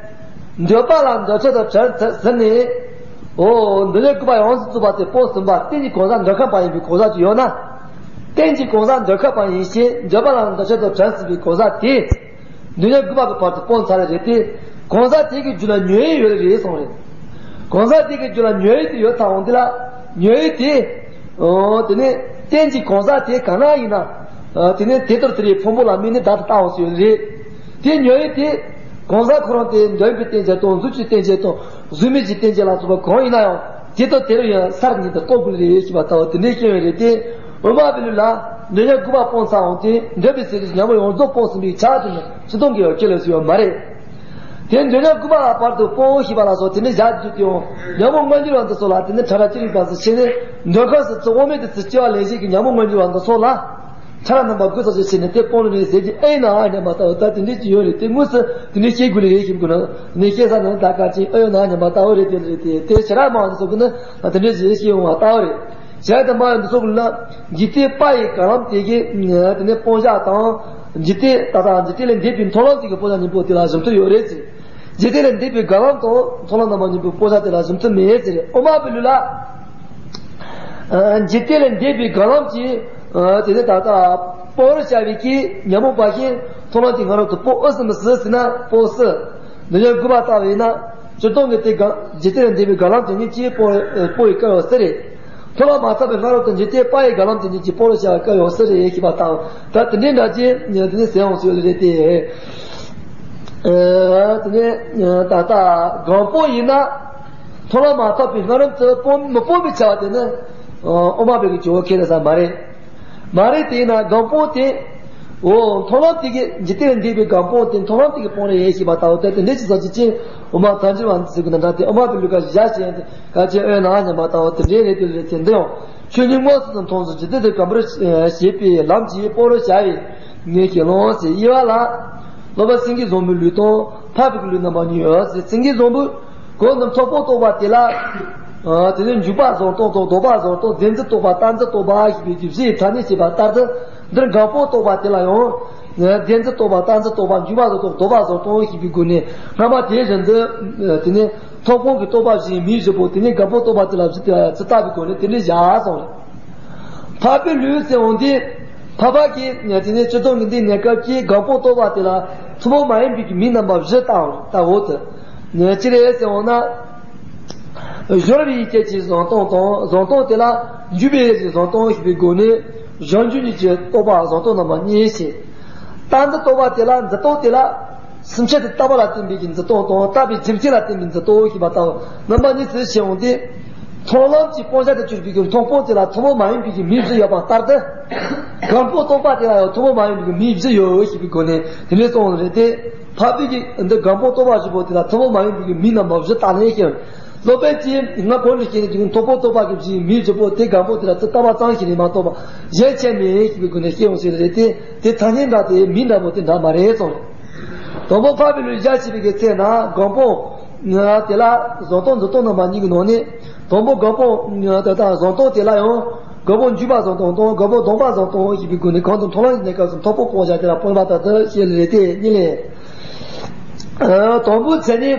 འདོད་པ་ལ་འདོད་ཆགས་དང་བྲལ་ཟིན་ནས། འོ་འདོད་ཉོན་དགུ་པ་ཡོངས་སུ་རྫོགས་པ་དེ་སྤོང་ཟིན་པ་རྟེན་གྱི་གང་ཟག་འདོད་ཁམས་པ་ཡིན་པའི་གང་ཟག་ཅིག་ཡོད་ན། རྟེན་གྱི་གང་ཟག་འདོད་ཁམས་པ་ཡིན་ཞེས་འདོད་པ་ལ་འདོད་ཆགས་དང་བྲལ་ཟིན་པའི་གང་ཟག་དེ། འདོད་ཉོན་དགུ་པ་གི་བར་དུ་སྤོང་ཚར་བ་རེད་དེ། གང་ཟག་དེ་གི་རྒྱུད་ལ་ཉོན་ཡིད་ཡོད་རེད་གསུངས་རེད། གང་ཟག་དེ་གི་རྒྱུད་ལ་ཉོན་ཡིད་དེ་ཡོད་ཚར་འོང་དེ་ལ། ཉོན་ཡིད་དེ། འོ་དེ་ནས་རྟེན་གྱི་གང་ཟག་དེ་གང་ན་ཡིན་ན། དེ་ནས་དེ་ལྟར་དེ་རེད་ཕུང་པོ་ལ་དམིགས་ནས་བདག་ཏུ་ལྟ་འོང་ཟེར་ཡོད་རེད། དེ་ཉོན་ཡིད་དེ། གང་ཟག་ཁོ་རང་དེ་འདོད་པའི་རྟེན་ཅན་དང་གཟུགས་ཀྱི་རྟེན་ཅན་དང་གཟུགས་མེད་ཀྱི་རྟེན་ཅན་ལ་སོགས་པ་གང་ཡིན་ན་ཡང་དེ་དང་དེ་རུ་ཡང་སར་ཉིད་དུ་རྟོགས་དགོས་རེད་ཞེས་པ་ལྟ་བུ་དེ་འདྲའི་སྐྱོན་ཡོད་རེད་དེ། འོ་མ་པའི་ལུས་ལ་འདོད་ཉོན་དགུ་པ་སྤོང་ཚར་འོང་དུས་འདོད་པའི་ཚེ་དུས་ཉོན་མོངས་ཡོངས་རྫོགས་སྤོང་ཟིན་པའི་ཆ་དེ་ནི་ཕྱི་སྟོང་གི་ཡང་ཁྱེད་ལ་སུ་ཡང་མ་རེད། དེ་འདོད་ཉོན་དགུ་པ་ལ་བར་དུ་སྤོང་ཞེས་པ་ལ་སོགས་དེ་འདྲའི་བཞག་རྒྱུ་དེ་ཡང་ཉོན་མོངས་མངོན་གྱུར་བ་འདི་ཚོ་ལ་དེ་ནི་ཕྲ་རགས་ཅི་རིགས་པ་ཟེར་བྱས་ནས་འདོད་ཁམས་སུ་ཚེ་དབང་མེད་དུ་ཚུར་སྐྱེ་བ་ལེན་བྱེད་ཀྱི་ཉོན་མོངས་མངོན་གྱུར་བ་འདི་ཚོ་ལ། ཕྲ་རགས་རྣམ་པ་དགུ་ཙམ་ཞིག་བྱས་ནས་དེ་སྤོང་ནི་རེད་ཟེར་གྱི་ཨེ་ཡིན་ན་སྙམ་པ་ལྟ་བུ་ད་དེ་འདྲའི་ཅིག་ཡོད་རེད་དེ་དངོས་སུ་དེ་འདྲའི་སྐྱེ་དགོས་ནི་རེད་ཞེས་དགོས་ན་དེ་འདྲའི་སྐྱེ་ས་ནི་ད་ག་ཅིག་ཨེ་ཡོད་ན་སྙམ་པ་ལྟ་བུ་རེད་དེ་རེད་དེ་དེ་ཞེ་དྲག་མང་བ་འདི་ཚོ་གི་ནི་ད་དེ་འདྲའི་ཞིག་སྐྱེ་ཡོང་བ་ལྟ་བུ་རེད། ཞེ་དྲག་མང་བ་འདི་ཚོ་གི་ལ་འཇིག་རྟེན་པ་ཡི་དགའ་ལམ་དེ་གིས་དེ་ནི་སྤོང་བྱ་དང་འཇིག་རྟེན་ད་ལྟ་འཇིག་རྟེན་ལས་འདས་པའི་མཐོང་ལམ་དེ་གི་སྤོང་བྱ་གཉིས་པོ་དེ་ལ་གཞི་མཐུན་ཡོད་རེད་ཟེར། འཇིག་རྟེན་ལས་འདས་པའི་དགའ་ལམ་དང་མཐོང་ལམ་རྣམ་པ་གཉིས་པོའི་སྤོང་བྱ་དེ་ལ་གཞི་མཐུན་མེད་ཟེར། འོ་མ་པའི་ལུས་ལ། འཇིག་རྟེན་ལས་འདས་པའི་དགའ་ལམ་གྱིས། དེ་ནི་ད་ལྟ་སྤོང་བར་བྱ་བའི་གི་ཉོན་མོངས་པ་བཞིན་མཐོང་ལམ་གྱི་སྔ་རོལ་དུ་སྤོང་འོས་སམ་མི་སྲིད་ཟེར་ན་སྤོང་སྲིད། འདི་ཡང་དགུ་པ་ལྟ་བས་ན། སྤྱིར་བཏང་གི་དེ་ག་འཇིག་རྟེན་འདས་པའི་རྒ་ལམ་དེ་ཉིད་ཀྱིས་སྤོ་སྤོ་བའི་སྐབས་ཡང་སྲིད་རེད། མཐོལ་ལོ་མ་ཐོབ་པའི་སྔ་རོལ་དུ་འཇིག་རྟེན་པ་ཡི་རྒ་ལམ་དེ་ཉིད་ཀྱིས་སྤོ་རུ་བྱ་བའི་སྐབས་ཡང་སྲིད་རེད་ཞེས་པ་ལྟ་བུ། ད་དེ་འདྲའི་འདྲ་ཅན་དེ་ནས་ཟེར་འོང་ཟེར་ལེ་རེད་དེ། ཨ་དེ་ནས་ད་ལྟ་སྒམ་པོ་ཡིན་ན། མཐོལ་ལོ་མ་ཐོབ་པའི་སྔ་རོལ་དུ་སྤོ་མི་སྤོ་བའི་བྱ་བ་དེ་ནི་ཨོ་མ་བོད་ཀྱི་ཇོ་བོ་ཁས་ལེན་ས་མ་རེད། མ་རེད་དེ་ཡིན་ན་སྒམ་པོ་དེ། འོ་མཐོང་ལམ་དེ་གི་འཇིག་རྟེན་འདས་པའི་སྒམ་པོ་དེ་མཐོང་ལམ་དེ་གི་སྤང་རེད་ཞེས་པ་ལྟ་བུ་དེ་དེ་འདྲའི་ཅིག་ས་ཅིག་ཅིང་འོ་མ་ཐལ་འགྱུར་བ་འདི་ཟེར་གི་ན་འདྲ་དེ་འོ་མ་བོད་ལུགས་ཀ་བཞག་བྱས་ཏེ་ག་ཅེ་ཨོ་ན་ཉམས་པ་ལྟ་བུ་དེ་འདྲའི་རེད་དེ་རེད་དེ་འདི་ཡང་ཆོས་ཉིད་མངོན་སུམ་དུ་མཐོང་ཚུལ་འཇིག་རྟེན་དེ་སྒམ་པོར་བྱེད་པའི་ལམ་གྱིས་སྤོ་རུ་བྱ་བའི་ངེས་ཀྱི་ལོངས་ཟེར་དབྱེ་བ་ལ། སློབ་པ་སེང་གེ་བཟང་པོའི་ལུས་དང་འཕགས་པའི་ལུས་རྣམ་པ་གཉིས་ཡོད་ཟེར། སེང་གེ་བཟང་པོས། གང་རྣམས་ཐོབ་པ་རྟོགས་པ་དེ་ལ། ཨ་དེ་ནས་འཇུག་པ་བཟང་སྟོང་དང་ལྡོག་པ་བཟང་སྟོང་བདེན་འཛིན་རྟོག་པ་རྟག་འཛིན་རྟོག་པ་ཞེས་པའི་རྒྱུ་བཞི་ཡི་ཐ་སྙད་བྱས་པ་ལྟར་དུ་འདིར་སྒམ་པོ་རྟོགས་པ་དེ་ལ་ཡང་། བདེན་འཛིན་རྟོག་པ་རྟག་འཛིན་རྟོག་པ་འཇུག་པ་བཟང་སྟོང་ལྡོག་པ་བཟང་སྟོང་ཞེས་པའི་སྒོ་ནས་སྔ་མ་དེ་བཞིན་དུ་དེ་ནས་ཐོབ་ཁོང་གི་རྟོག་པ་བཞིའི་མིང་བཞི་པོ་དེ་ནས་སྒམ་པོ་རྟོགས་པ་དེ་ལ་བཞི་ཚུལ་བཏགས་པའི་སྒོ་ནས་དེ་འདྲའི་བཞག་སོང་རེད། འཕགས་པའི་ལུས་ཟེར་འོང་དུས། འཕགས་པ་གིས་དེ་ནས་སྤྱིར་བཏང་གི་འདི་གནས་སྐབས་ཀྱི་སྒམ་པོ་རྟོགས་པ་དེ་ལ་ཐུན་མོང་མ་ཡིན་པའི་གི་མིང་རྣམ་པ་བཞི་བཏགས་འོང་ལྟ་བུ་དེ། ཅི་རེད་ཟེར་འོང་ན། སྦྱོར་བའི་ཡིད་ཀྱི་བཟང་སྟོང་དང་བཟང་སྟོང་དེ་ལ་འཇུག་པའི་ཡིད་ཀྱི་བཟང་སྟོང་ཞེས་པའི་སྒོ་ནས་གཞན་འཇུག་གཉིས་ཀྱི་རྟོག་པ་བཟང་སྟོང་རྣམ་པ་གཉིས་ཤེས། རྟག་འཛིན་རྟོག་པ་དེ་ལ་འཛིན་སྟངས་དེ་ལ། སེམས་ཅན་དེ་ལྟ་བ་ལ་བརྟེན་པའི་གི་འཛིན་སྟངས་དང་ལྟ་བའི་རྒྱུ་མཚན་ལ་བརྟེན་པའི་འཛིན་སྟངས་ཞེས་པ་ལྟ་བུ་རྣམ་པ་གཉིས་སུ་ཕྱེ་འོང་སྟེ། མཐོང་ལམ་གྱི་སྤང་བྱ་དུ་གྱུར་པའི་གི་མཐོང་སྤང་དེ་ལ་ཐུན་མོང་མ་ཡིན་པའི་གི་མིང་བཞི་ཡོད་པ་ལྟར་དུ། སྒམ་པོ་རྟོགས་པ་དེ་ལ་ཡང་ཐུན་མོང་མ་ཡིན་པའི་གི་མིང་བཞི་ཡོད་ཞེས་པའི་སྒོ་ནས་དེ་འདྲའི་གསུངས་པ་རེད་དེ། འཕགས་པའི་གི་འདི་སྒམ་པོ་རྟོགས་པ་བཞི་པོ་དེ་ལ་ཐུན་མོང་མ་ཡིན་པའི་གི་མིང་རྣམ་པ་བཞི་བཏགས་ནས་ཤེས། སློབ་དཔོན་གྱིས་སྔ་གོང་དུ་བཤད་ནས་ཀྱི་མཐོང་སྤང་རྟོགས་པ་གི་བཞིའི་མིང་བཞི་པོ་དེ་སྒམ་པོ་དེ་ལ་ཚུར་ལྟ་བ་ཙམ་ཞིག་རེད་མ་གཏོགས་པ་གཞན་ཆད་མེད་ཞེས་པའི་སྒོ་ནས་ཤེས་འོང་ཞེས་རེད་དེ། དེ་ཐ་སྙད་འདྲ་དེ་མིང་འདྲ་པོ་དེ་འདྲ་མ་རེད་གསུངས་རེད། དང་པོ་འཕགས་པའི་ལུས་བཞག་བྱས་པའི་གི་ཚེ་ན་སྒམ་པོ་དེ་ལ་བཟང་སྟོང་འཛིན་སྟངས་རྣམ་པ་གཉིས་ཀྱི་ནང་ནས་དང་པོ་སྒམ་པོ་དེ་དང་བཟང་སྟངས་དེ་ལ་ཡང་སྒམ་པོ་འཇུག་པ་བཟང་སྟངས་དང་སྒམ་པོ་ལྡོག་པ་བཟང་སྟངས་ཞེས་པའི་སྒོ་ནས་གང་དུ་མཐོང་ལམ་གྱི་གནས་སྐབས་སུ་མཐོང་སྤང་སྤང་བྱ་དེ་ལ་སྤོང་བ་ལྟར་དུ་ཞེས་ལས་དེ་གཉིས་ལས། དང་པོའི་ཚེ་ནི་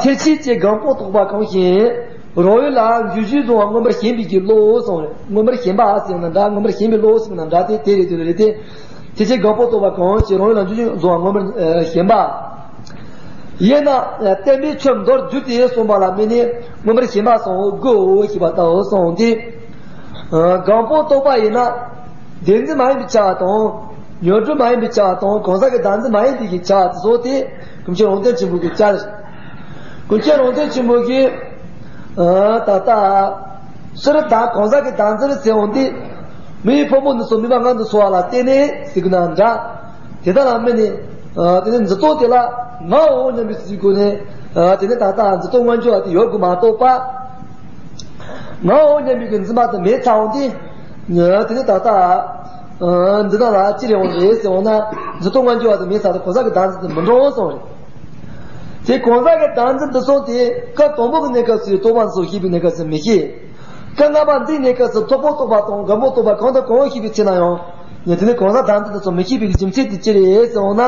ཐེག་ཆེན་གྱི་སྒམ་པོ་རྟོགས་པ་གང་ཞིག་རང་ཡུལ་ལ་འཇུག་གཞིར་བཟུང་བ་མངོན་པར་ཞེན་པའི་གི་བློ་གསུངས་རེད། མངོན་པར་ཞེན་པ་ཟེར་ན་འདྲ་མངོན་པར་ཞེན་པའི་བློ་ཟེར་ན་འདྲ་དེ་དེ་རེད་དེ་རེད་དེ། དེ་ཕྱིར་སྒམ་པོ་རྟོགས་པ་གང་ཞིག་རང་ཡུལ་ལ་འཇུག་གཞིར་བཟུང་བ་མངོན་པར་ཞེན་པ། ཡིན་ན་བསྟན་པའི་ཆོས་མདོར་བསྡུས་ཏེ་གསུངས་པ་ལ་དམིགས་ནས་མངོན་པར་ཞེན་པ་གསུངས་དགོས་ཞེས་པ་ལྟ་བུ་གསུངས་ཏེ། སྒམ་པོ་རྟོགས་པ་ཡིན་ན། བདེན་འཛིན་མ་ཡིན་པའི་ཆ་དང་། ཉོན་སྒྲིབ་མ་ཡིན་པའི་ཆ་དང་གང་ཟག་གི་བདག་འཛིན་མ་ཡིན་པའི་གི་ཆ་དེ་ཚོ་དེ་ཀུན་མཁྱེན་རོང་སྟོན་ཆེན་པོ་གི་ཆ་རེད། ཀུན་མཁྱེན་རོང་སྟོན་ཆེན་པོ་གིས་ཨ་ད་ལྟ་སྤྱིར་བཏང་གང་ཟག་གི་བདག་འཛིན་ཟེར་འོང་དུས། མིའི་ཕུང་པོ་འདི་ཚོ་མུན་པ་ལྔ་འདི་ཚོ་བ་ལ་བརྟེན་ནས་ཟེར་གི་ན་འདྲ། དེ་དག་ལ་དམིགས་ནས་ཨ་དེ་ནས་འཛིན་སྟངས་དེ་ལ་ངའོ་སྙམ་པའི་ཚུལ་གྱི་སྒོ་ནས་ཨ་དེ་ནས་ད་ལྟ་འཛིན་སྟངས་མངོན་གྱུར་བ་དེ་ཡོད་དགོས་མ་གཏོགས་པ། ངའོ་སྙམ་པའི་གི་འཛིན་པ་དེ་མེད་ཚར་འོང་དུས། དེ་ནས་ད་ལྟ་ཨ་འདི་དག་ལ་ཅི་རེད་འོང་རེད་ཟེར་འོང་ན། འཛིན་སྟངས་མངོན་གྱུར་བ་དེ་མེད་ཚར་དུས་གང་ཟག་གི་བདག་འཛིན་དེ་མི་འགྲོ་གསུངས་རེད། དེ་གང་ཟག་གི་བདག་འཛིན་འདི་སོང་དེ་སྐབས་དང་པོ་གི་གནས་སྐབས་སུ་རྟོག་པ་འདི་ཚོ་ཤེས་པའི་གནས་སྐབས་སུ་མི་ཤེས། སྐབས་ལྔ་པ་འདིའི་གནས་སྐབས་སུ་མཐོང་སྤང་རྟོགས་པ་དང་སྒམ་པོ་རྟོགས་པ་གང་དང་གང་ཤེས་པའི་ཚེ་ན་ཡང་། དེ་ནི་གང་ཟག་བདག་འཛིན་འདི་ཚོ་མི་ཤེས་པའི་རྒྱུ་མཚན་དེ་ཅི་རེད་ཟེར་འོང་ན།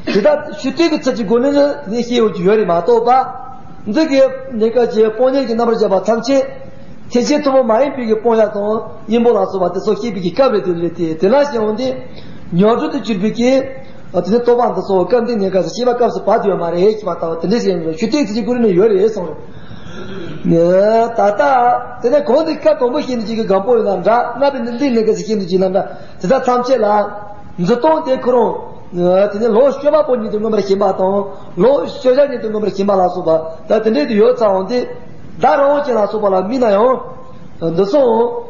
དེ་དག་ཤུགས་དྲག་གི་ཚུལ་གྱི་སྒོ་ནས་ནི་དེ་ནི་ཤེས་ཡོང་རྒྱུ་ཡོད་རེད་མ་གཏོགས་པ། འདི་གི་གནས་སྐབས་ཀྱི་སྤང་གཉེན་གྱི་རྣམ་པར་བཞག་པ་ཐམས་ཅད། ཐེག་ཆེན་ཐུན་མོང་མ་ཡིན་པའི་གི་སྤང་བྱ་དང་གཉེན་པོ་ལ་སོགས་པ་དེ་ཚོ་ཤེས་པའི་གི་སྐབས་རེད་དེ་རེད་དེ། དེ་ལ་ཞེས་འོང་དུས། ཉོན་སྒྲིབ་ཏུ་གྱུར་པའི་གི། དེ་ནི་རྟོག་པ་འདི་ཚོ་སྐབས་འདིའི་གནས་སྐབས་སུ་ཤེས་པ་སྐབས་སུ་བབས་ཡོད་མ་རེད་ཞེས་པ་ལྟ་བུ་དེ་འདྲ་ཞིག་ཡིན་ནོ། ཤུགས་དྲག་ཚུལ་གྱི་སྒོ་ནས་ཡོད་རེད་གསུངས་རེད། ད་ལྟ་དེ་ནས་གོང་དུ་སྐབས་དང་པོ་བཤད་ནས་ཅིག་གི་སྒམ་པོ་ཡིན་ན་འདྲ། ལྔ་པའི་ནི་ལུས་གནས་སྐབས་སུ་བཤད་ནས་ཅིག་ན་འདྲ། དེ་དག་ཐམས་ཅད་ལ་འཛིན་སྟངས་དེ་ཁོ་རང་། དེ་ནས་ལོངས་སྤྱོད་པ་པོ་ཉིད་དུ་མངོན་པར་ཞེན་པ་དང་། ལོངས་སྤྱོད་བྱ་ཉིད་དུ་མངོན་པར་ཞེན་པ་ལ་སོགས་པ་ད་དེ་འདྲས་དུ་ཡོད་ཚར་འོང་དུས། བདག་རང་དབང་ཅན་ལ་སོགས་པ་ལ་དམིགས་ན་ཡང་། འདི་སོང་།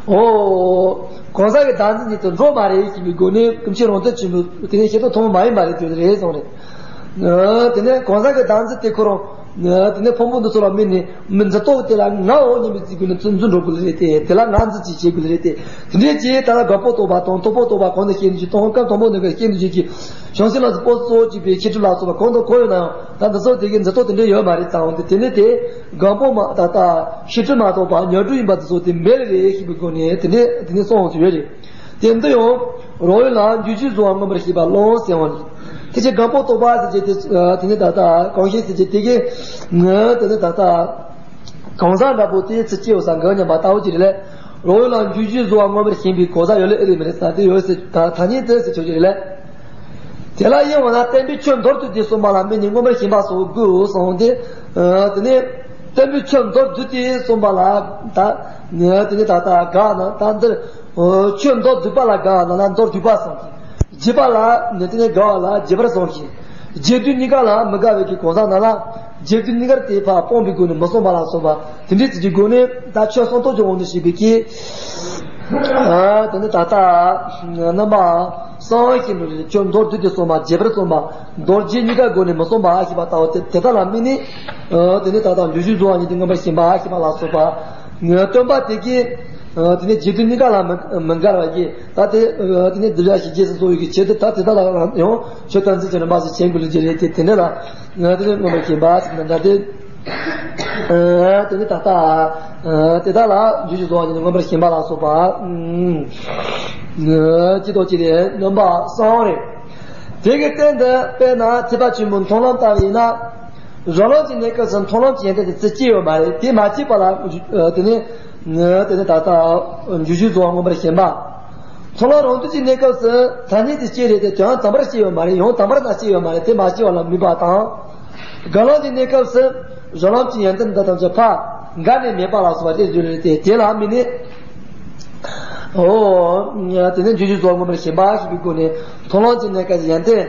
འོ། གང་ཟག་གི་བདག་འཛིན་ཉིད་དུ་འགྲོ་མ་རེད་ཞེས་པའི་སྒོ་ནས་ཀུན་མཁྱེན་རོང་སྟོན་ཆེན་པོས་དེ་ནས་ཤེས་རྟོགས་ཐུན་མོང་མ་ཡིན་པ་རེད་དེ་རེད་གསུངས་རེད། དེ་ནས་གང་ཟག་གི་བདག་འཛིན་དེ་ཁོ་རང་། དེ་ནས་ཕུང་པོ་འདི་ཚོ་ལ་དམིགས་ནས་མི་འཛིན་རྟོག་དེ་ལ་ངའོ་སྙམ་པའི་ཚུལ་གྱི་སྒོ་ནས་འཛིན་འཛིན་འགྲོ་དགོས་ལེ་རེད་དེ། དེ་ལ་ང་འཛིན་ཅིག་བྱེད་དགོས་ལེ་རེད་དེ། དེ་འདྲས་ཀྱིས་ད་ལྟ་སྒམ་པོ་རྟོགས་པ་དང་མཐོང་སྤང་རྟོགས་པ་གོང་ནས་བཤད་ནས་ཀྱི་སྟོང་སྐབས་དང་པོ་ནས་བཤད་ནས་ཀྱི་བྱང་སེམས་ལ་སོགས་པ་གཙོ་བོ་གཅིག་པའི་ཤེས་སྒྲིབ་ལ་སོགས་པ་གང་དང་གང་ཡོད་ན་ཡང་། ད་འདི་ཚོ་དེ་གའི་འཛིན་རྟོག་དེ་འདྲས་ཡོད་མ་རེད་ཙང་འོང་དེ། དེ་ནས་དེ་སྒམ་པོ་མ་ད་ལྟ་ཤེས་སྒྲིབ་མ་གཏོགས་པ་ཉོན་སྒྲིབ་ཡིན་པ་དེ་ཚོ་དེ་མེད་རེད་ཞེས་པའི་སྒོ་ནས་དེ་འདྲས་དེ་ནས་གསུངས་འོང་ཚུལ་ཡོད་རེད། དེ་འདི་ཡང་རང་ཡུལ་ལ་འཇུག་གཞིར་བཟུང་བ་མངོན་པར་ཤེས་པ་ལོངས་ཟེར་བ་ནི། དེ་ཕྱིར་སྒམ་པོ་རྟོགས་པ་ཟེར་གྱི་དེ་དེ་ནས་ད་ལྟ་གང་ཞིག་ཟེར་གྱི་དེ་གའི་ངའི་དེ་ནས་ད་ལྟ་གང་ཟག་འདྲ་པོ་དེ་ཚུལ་སྐྱེ་བོ་ས་འགག་སྙམ་པ་ལྟ་བུ་ཅིག་རེད་ལས། རང་ཡུལ་ལ་འཇུག་གཞིར་བཟུང་བ་མངོན་པར་ཞེན་པའི་གང་ཟག་ཡོད་ལེ་ཨེ་རེད་མི་རེད་ད་དེ་ཡོད་ཟེར་ད་ཐ་སྙད་དེ་ཟེར་ཆོག་གི་རེད་ལས། དེ་ལ་ཡིན་འོ་ན་བརྟན་པའི་ཆོས་མདོར་བསྡུས་ཏེ་གསུངས་པ་ལ་དམིགས་ནས་མངོན་པར་ཞེན་པ་སོགས་དགོས་གསུངས་ཏེ། དེ་ནས་བརྟན་པའི་ཆོས་མདོར་བསྡུས་ཏེ་གསུངས་པ་ལ་ད་དེ་ནས་ད་ལྟ་དགག་ན་ད་འདིར་ཆོས་མདོར་བསྡུས་པ་ལ་དགག་ན་ལ་མདོར་བསྡུས་པ་གསུངས་ཤིང་། རྒྱས་པ་ལ་ནི་དེ་ནས་དགག་པ་ལ་རྒྱས་པར་གསུངས་ཤིང་། རྒྱས་བསྡུས་གཉིས་ཀ་ལ་མི་དགག་པའི་གི་གང་ཟག་རྣམས་ལ་རྒྱས་བསྡུས་གཉིས་ཀར་དེ་ཕར་སྤོང་བའི་སྒོ་ནས་མི་གསུངས་པ་ལ་སོགས་པ་དེ་འདྲའི་ཚིག་གི་སྒོ་ནས་ད་ཆོས་གསུང་སྟོབས་ཀྱི་དབང་དུ་བྱས་པའི་གི། དེ་ནི་ད་ལྟ་རྣམ་པ་གསུམ་ཞིག་འགྲོ་རེད། ཆོས་མདོར་བསྡུས་ཏེ་གསུངས་པ་རྒྱས་པར་གསུངས་པ་མདོར་བྱས་གཉིས་ཀའི་སྒོ་ནས་མི་གསུངས་པ་ཞེས་པ་ལྟ་བུ་དེ་དེ་དག་ལ་དམིགས་ནས། དེ་ནི་ད་ལྟ་འཇུག་གཞིར་བཟུང་བ་ཉིད་དུ་མངོན་པར་ཞེན་པ་ཞེས་པ་ལ་སོགས་པ། སྟོན་པ་དེ་གིས་དེ་ནི་རྒྱས་བསྡུས་གཉིས་ཀ་ལ་མི་མི་འགལ་བ་གྱིས་ད་དེ་དེ་ནི་གདུལ་བྱ་ཞིག་རྗེས་སུ་བཟུང་བའི་གི་ཆེད་དུ་ད་དེ་དག་ལ་ཡང་ཆོས་དོན་ཚན་ཅན་རིམ་པ་ཞིག་བྱེད་དགོས་ལུགས་ཀྱི་རེད་དེ། དེ་འདྲ་ལ་དེ་ནི་མངོན་པར་ཞེན་པ་ཞེས་པ་འདྲ་སྟེ། དེ་ནི་ད་ལྟ་དེ་དག་ལ་འཇུག་གཞིར་བཟུང་བ་ཉིད་དུ་མངོན་པར་ཞེན་པ་ལ་སོགས་པ། ཅི་ལྟར་ཅི་རེད། རྣམ་པ་གསུམ་རེད། དེ་གི་སྟེང་དུ་དཔེར་ན་ཐེག་པ་ཆེན་པོའི་མཐོང་ལམ་ལྟ་བུ་ཡིན་ན། རང་ལམ་གྱི་གནས་སྐབས་སུ་མཐོང་ལམ་གྱི་ཡོན་ཏན་དེ་ཚུར་སྐྱེ་ཡོད་མ་རེད། དེ་མ་སྐྱེས་པ་ལ་དེ་ནི་དེ་ནི་ད་ལྟ་འཇུག་གཞིར་བཟུང་བ་མངོན་པར་ཞེན་པ། མཐོང་ལམ་རང་དོན་གྱི་གནས་སྐབས་སུ་ཐ་སྙད་དེ་སྐྱེ་རེད་དེ་དོན་དམ་པར་སྐྱེ་ཡོད་མ་རེད། ཡང་དམ་པར་ན་སྐྱེ་ཡོད་མ་རེད། དེ་མ་སྐྱེ་བ་ལ་དམིགས་པ་དང་། སྒོམ་ལམ་གྱི་གནས་སྐབས་སུ་རང་ལམ་གྱི་ཡོན་ཏན་འདི་ཐམས་ཅད་ཕར་འགག་ནས་མེད་པ་ལ་སོགས་པ་དེ་བརྗོད་ལས་ཏེ་དེ་ལ་དམིགས་ནས། འོ། དེ་ནས་འཇུག་གཞིར་བཟུང་བ་མངོན་པར་ཞེན་པ་ཞེས་པའི་སྒོ་ནས་མཐོང་ལམ་གྱི་གནས་སྐབས་སུ་ཡོན་ཏན་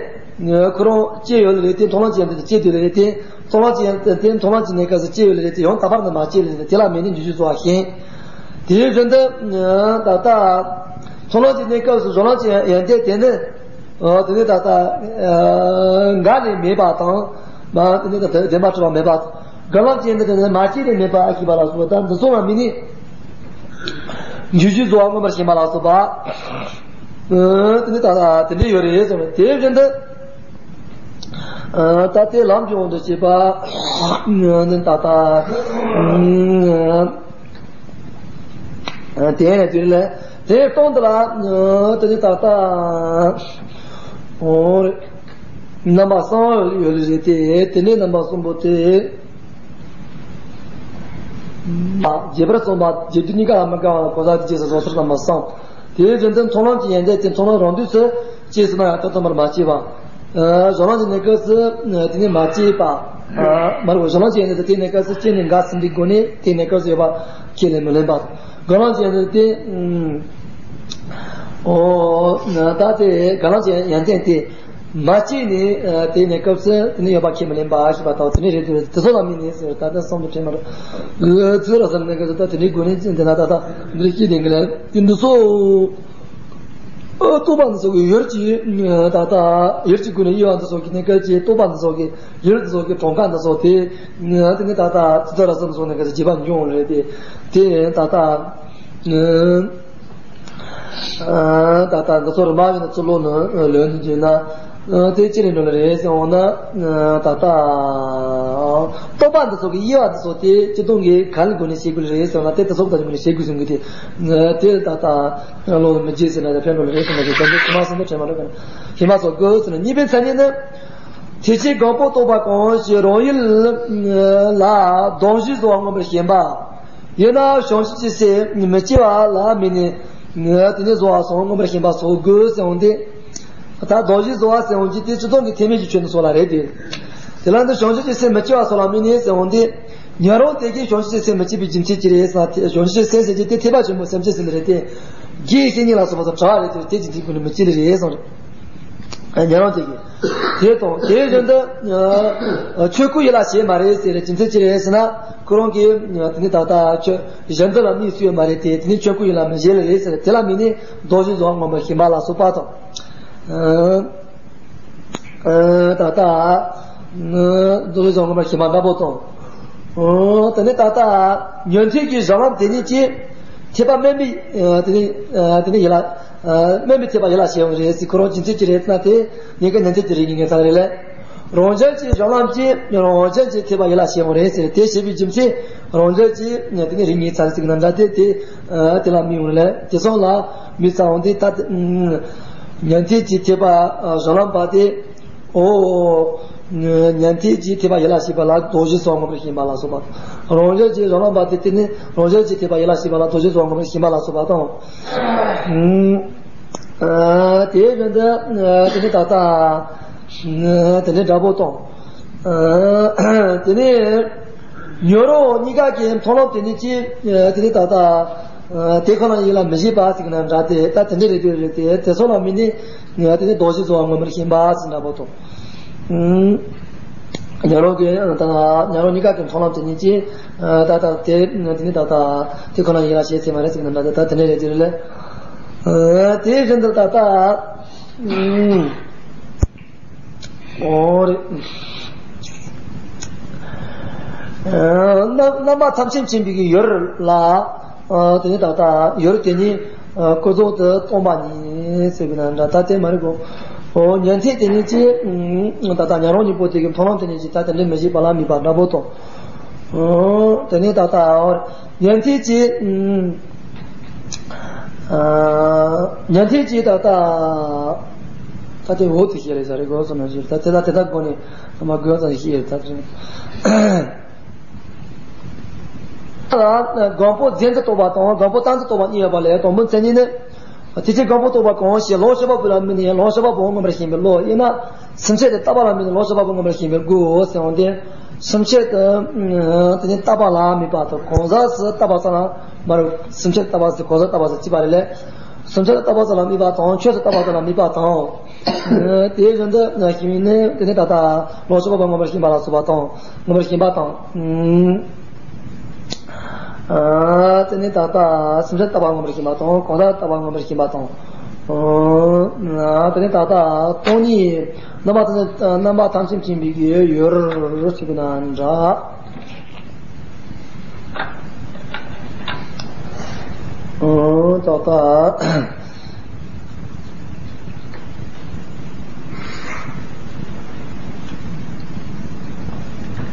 ཁོ་རང་སྐྱེ་ཡོད་ལས་ཏེ་མཐོང་ལམ་གྱི་ཡོན་ཏན་དེ་སྐྱེ་དུས་ལས་ཏེ། མཐོང་ལམ་གྱི་ཡོན་ཏན་དེ་མཐོང་ལམ་གྱི་གནས་སྐབས་སུ་སྐྱེ་ཡོད་ལས་ཏེ་ཡང་དག་པར་ནི་མ་སྐྱེས་ལས་ཏེ་དེ་ལ་དམིགས་ནས་འཇུག་གཞིར་བཟུང་བ་ཞེན། དེའི་རྒྱུན་དུ་ད་ལྟ་མཐོང་ལམ་གྱི་གནས་སྐབས་སུ་སྒོམ་ལམ་གྱི་ཡོན་ཏན་དེ་ནི། དེ་ནི་ད་ལྟ་འགག་ནས་མེད་པ་དང་། དེ་ནི་ད་ལྟ་བདེན་པར་གྲུབ་པ་མེད་པ། སྒོམ་ལམ་གྱི་ཡོན་ཏན་དེ་ནི་མ་སྐྱེས་ནས་མེད་པ་ཞེས་པ་ལ་སོགས་པ་ད་འདི་ཚོ་ལ་དམིགས་ནས། འཇུག་གཞིར་བཟུང་བ་མངོན་པར་ཞེན་པ་ལ་སོགས་པ། དེ་ནི་ད་ལྟ་དེ་འདྲ་ཡོད་རེད་གསུངས། དེའི་རྒྱུན་དུ། ད་ལྟའི་ལམ་གྱི་དབང་དུ་བྱས་པ། ནི་ད་ལྟ། དེ་ཡང་དེ་ལས་དེའི་སྟེང་དུ་ལ་དེ་ནི་ད་ལྟ། འོ། རྣམ་པ་གསུམ་ཡོད་ལེ་རེད་དེ། དེ་ནས་རྣམ་པ་གསུམ་པོ་དེ། རྒྱས་པར་གསུངས་པ་རྒྱས་བསྡུས་གཉིས་ཀ་ལ་མི་དགག་པ་གང་ཟག་དེ་རྗེས་སུ་བཟུང་ཚུལ་རྣམ་པ་གསུམ། དེའི་རྒྱུན་དུ་མཐོང་ལམ་གྱི་ཡོན་ཏན་དེ་མཐོང་ལམ་རང་དུས་སུ་སྐྱེས་སོང་ན་ཡང་དོན་དམ་པར་མ་སྐྱེས་པ། སྒོམ་ལམ་གྱི་གནས་སྐབས་སུ་དེ་ནས་མ་སྐྱེས་པ། མ་རེད། སྒོམ་ལམ་གྱི་ཡོན་ཏན་དེ་དེའི་གནས་སྐབས་སུ་སྐྱེས་ནས་འགག་ཟིན་པའི་སྒོ་ནས་དེའི་གནས་སྐབས་སུ་ཡོད་པ་ཁས་ལེན་མི་ལེན་པ། སྒོམ་ལམ་གྱི་ཡོན་ཏན་དེ། ཨོ། ད་དེ་སྒོམ་ལམ་གྱི་ཡོན་ཏན་དེ་མ་སྐྱེས་ནས་དེའི་གནས་སྐབས་སུ་དེ་ནས་ཡོད་པ་ཁས་མི་ལེན་པ་ཞེས་པ་དང་དེ་ནས་རེད་འདུག་དེ་ཚོ་ལ་དམིགས་ནས་ཟེར། ད་ལྟ་བསམ་དུ་དྲན་མ་རེད། ཚུར་ར་བསམ་ནས་ག་ཚོད་ད་དེ་འདྲའི་སྒོ་ནས་འདི་ན་ད་ལྟ་འདི་སྐྱེས་ནས་ག་ལ་དེ་འདི་ཚོ། ཨོ། རྟོག་པ་འདི་ཚོ་གི་ཡུལ་གྱི་ད་ལྟ་ཡུལ་གྱི་སྒོ་ནས་དབྱེ་བ་འདི་ཚོ་གི་གནས་སྐབས་ཀྱི་རྟོག་པ་འདི་ཚོ་གི་ཡུལ་འདི་ཚོ་གི་གྲངས་ཀ་འདི་ཚོ་དེ་དེ་ནས་ད་ལྟ་ཅི་ལྟར་ར་བསམ་སོང་ནས་ག་ཚོད་རྗེས་དཔག་འབྱུང་རེད་དེ། དེ་ད་ལྟ། ད་ལྟ་འདི་ཚོ་རིམ་པ་བཞིན་དུ་ཚུར་ལོག་ནས་ལོན་དུ་བྱས་ན། དེ་ཅི་རེད་འགྲོ་ལ་རེད་ཟེར་འོང་ན། ད་ལྟ་རྟོག་པ་འདི་ཚོ་གི་དབྱེ་བ་འདི་ཚོ་དེ་སྤྱི་སྟོང་གི་ག་ལ་སྒོ་ནས་བྱེད་དགོས་ལ་རེད་ཟེར་ན། དེ་དེ་ཚོ་ལྟ་ཅི་སྒོ་ནས་བྱེད་དགོས་ཟེར་གི་དེ། དེ་ད་ལྟ་ལོ་མི་རྗེས་ཟེར་ན་དེ་ཕན་འགྲོ་ལ་རེད་ཟེར་ན་དེ་དེ་འདྲ་ཁྱི་མ་སོང་དེ་དྲན་མ་འགྲོ་གི་ན། ཁྱི་མ་སོང་དགོས་ཟེར་ན་གཉིས་པའི་མཚན་ཉིད་ནི། ཐེག་ཆེན་སྒོམ་པ་རྟོགས་པ་གང་ཞིག་རང་ཡུལ་ལ་གདོང་བཞིན་བཟུང་བ་མངོན་པར་ཞེན་པ། ཡིན་ནའང་བྱང་ཆུབ་ཀྱི་སེམས་མི་སྐྱེ་བ་ལ་དམིགས་ནས་དེ་ནས་བཟུང་བ་སོགས་མངོན་པར་ཞེན་པ་སོགས་དགོས་ཟེར་འོང་སྟེ། ད་གདོང་བཞིན་བཟུང་བ་ཟེར་འོང་གི་དེ་སྤྱི་ལྡོག་གི་ཐེག་དམན་གྱི་ཆོས་འདི་སོགས་ལ་རེད་དེ། དེ་ལ་འདི་བྱང་ཆུབ་ཀྱི་སེམས་མི་སྐྱེ་བ་སོགས་ལ་དམིགས་ནས་ཟེར་འོང་སྟེ། ཉན་རང་དེ་གིས་བྱང་ཆུབ་ཀྱི་སེམས་མི་སྐྱེ་བའི་རྒྱུ་མཚན་ཅི་རེད་ཟེར་ན། བྱང་ཆུབ་ཀྱི་སེམས་ཟེར་གྱི་དེ་ཐེག་པ་ཆེན་པོའི་སེམས་ཅན་ཟེར་ནི་རེད་དེ། དགེ་བའི་བཤེས་གཉེན་ལ་སོགས་པ་དང་བྲལ་བ་རེད་དེ། དེ་རྒྱུ་མཚན་ཀུན་ནས་མི་སྐྱེ་ནི་རེད་གསུངས་རེད། ཉན་རང་དེ་གིས། དེ་དང་དེའི་རྒྱུན་དུ་ཆོས་སྐུ་ཡིད་ལ་བྱེད་མ་རེད་ཟེར་རེད། རྒྱུ་མཚན་ཅི་རེད་ཟེར་ན། ཁོ་རང་གིས་དེ་ནི་ད་ལྟ་ཆོས་གཞན་དག་ལ་དམིགས་སུ་ཡོད་མ་རེད་དེ། དེ་ནི་ཆོས་སྐུ་ཡིད་ལ་མི་བྱེད་ལེ་རེད་ཟེར། དེ་ལ་དམིགས་ནས་གདོང་བཞིན་བཟུང་བ་མངོན་པར་ཞེན་པ་ལ་སོགས་པ་དང་། ད་ལྟ་གདོང་བཞིན་བཟུང་བ་མངོན་པར་ཞེན་པ་ལྔ་པོ་དང་། དེ་ནི་ད་ལྟ་ཉན་ཐོས་ཀྱི་གཞུང་ལམ་དེ་ཉིད་ཀྱིས་ཐེག་པ་དམན་པའི་དེ་ནི་དེ་ནི་ཡིད་ལ། དམན་པའི་ཐེག་པ་ཡིད་ལ་བྱེད་ཡོང་རེད་ཟེར། ཁོ་རང་རྒྱུ་མཚན་ཅི་རེད་ཟེར་ན། དེ་ཉེན་ཁ་ཉན་ཐོས་ཀྱི་རིགས་ངན་ཚང་རེད་ལ། རང་རྒྱལ་གྱི་གཞུང་ལམ་གྱིས་རང་རྒྱལ་གྱི་ཐེག་པ་ཡིད་ལ་བྱེད་ཡོང་རེད་ཟེར། དེ་བྱེད་པའི་རྒྱུ་མཚན་རང་རྒྱལ་གྱི་དེ་ནི་རིགས་ངན་ཚང་ཟེར་གྱི་ན་འདྲ་དེ་དེ་དེ་ལ་དམིགས་ཡོང་རེད་ལ། དེ་སོང་ལ་དམིགས་ཚར་འོང་དུས་ད་ཉན་ཐོས་ཀྱི་ཐེག་པ་གཞུང་ལམ་པ་དེ། ཨོ། ཉན་ཐོས་ཀྱི་ཐེག་པ་ཡིད་ལ་བྱེད་པ་ལ་གདོང་བཞིན་བཟུང་བ་མངོན་པར་ཞེན་པ་ལ་སོགས་པ། རང་རྒྱལ་གྱི་གཞུང་ལམ་པ་དེ་དེ་ནི་རང་རྒྱལ་གྱི་ཐེག་པ་ཡིད་ལ་བྱེད་པ་ལ་གདོང་བཞིན་བཟུང་བ་མངོན་པར་ཞེན་པ་ལ་སོགས་པ་དང་། ཨ། དེའི་རིང་དུ་དེ་ནི་ད་ལྟ་དེ་ནི་འདྲ་པོ་དང་། དེ་ནི་ཉོན་རང་གཉིས་ཀ་གི་མཐོང་ལམ་དེ་ནི་ཅི། དེ་ནི་ད་ལྟ་དེ་ཁོ་ན་ཡིད་ལ་མི་བྱེད་པ་ཟེར་ན་འདྲ་སྟེ། ད་དེ་འདྲ་རེད་དེ་རེད་དེ། དེ་ཚོ་ལ་དམིགས་ནས་དེ་ནི་ལྡོག་ཕྱིར་རྫོགས་པ་མངོན་པར་ཞེན་པ་ཟེར་འདྲ་པོ་དང་། ཉོན་རང་གི་ད་ཉོན་རང་གཉིས་ཀ་གི་མཐོང་ལམ་དེ་ཉིད་ཀྱིས། ད་ལྟ་དེ་དེ་ནི་ད་ལྟ་དེ་ཁོ་ན་ཡིད་ལ་བྱེད་ཚད་མ་རེད་ཟེར་ན་འདྲ་སྟེ། ད་དེ་འདྲ་རེད་དེ་རེད་ལ། དེའི་རིང་དུ་ད་ལྟ། ཨོ་རེད། རྣམ་རྣམ་པ་ཐམས་ཅད་མཁྱེན་པའི་གི་ཡུལ་ལ། དེ་ནི་ད་ལྟ་ཡུལ་དེ་ཉིད་ཀུན་རྫོབ་ཏུ་སྟོང་པ་ཉིད་ཟེར་བའི་ན་འདྲ། ད་དེ་མ་རེད་གོ། ཨོ། ཉན་ཐོས་དེ་ཉིད་ཀྱིས་ད་ལྟ་ཉན་རང་གཉིས་པོ་དེ་གི་མཐོང་ལམ་དེ་ཉིད་ཀྱིས་ད་དེ་འདྲ་མི་བྱེད་པ་ལ་དམིགས་པ་འདྲ་པོ་དང་། ཨོ། དེ་ནི་ད་ལྟ་ཉན་ཐོས་ཀྱིས། ཨ། ཉན་ཐོས་ཀྱིས་ད་ལྟ། ད་དེ་འོག་ཏུ་བཤད་རེད་ཟེར་རེད་གོ་ཟེར་ན་ཞུ། ད་དེ་ད་དེ་ད་དགོས་ནས་ད་མ་དགོས་ཙམ་བཤད་ད་དེ། ད་གང་པོ་རྫས་འདི་རྟོགས་པ་དང་གང་པོ་རྟག་འདི་རྟོགས་པ་གཉིས་ཡོད་པ་ལས། དང་པོ་མཚན་ཉིད་ནི། དེ་ཕྱིར་གང་པོ་རྟོགས་པ་གང་ཞེས་ལོག་ཤེས་པ་པོ་ལ་དམིགས་ནས་ལོག་ཤེས་པ་པོ་མངོན་པར་ཞེན་པའི་བློ། དབྱེ་ན། སེམས་ཅན་དེ་རྟག་པ་ལ་དམིགས་ནས་ལོག་ཤེས་པ་པོ་མངོན་པར་ཞེན་པའི་སྒོ་ཟེར་འོང་སྟེ། སེམས་ཅན་དེ་དེ་ནི་རྟག་པ་ལ་དམིགས་པ་དང་། གང་ཟག་སུ་རྟག་པ་ཙམ་ལ་མ་རུ། སེམས་ཅན་རྟག་པ་ཟེར་གང་ཟག་རྟག་པ་ཟེར་གཅིག་པ་རེད་ལས། སེམས་ཅན་རྟག་པ་ཙམ་ལ་དམིགས་པ་དང་། ཆོས་སུ་རྟག་པ་ཙམ་ལ་དམིགས་པ་དང་། དེའི་རིང་དུ་ཞེན་ནས་དེ་ནི་ད་ལྟ་ལོག་ཤེས་པ་པོ་མངོན་པར་ཞེན་པ་ལ་སོགས་པ་དང་། མངོན་པར་ཞེན་པ་དང་། ཨ། དེ་ནི་ད་ལྟ་སེམས་ཅན་རྟག་པ་མངོན་པར་ཞེན་པ་དང་། གང་ཟག་རྟག་པ་མངོན་པར་ཞེན་པ་དང་། ཨ། དེ་ནི་ད་ལྟ་སྟོང་ཉིད་རྣམ་པ་ཐམས་ཅད་རྣམ་པ་ཐམས་ཅད་མཁྱེན་པའི་གི་ཡུལ་ཞེས་པ་ན་འདྲ། ཨ། ད་ལྟ།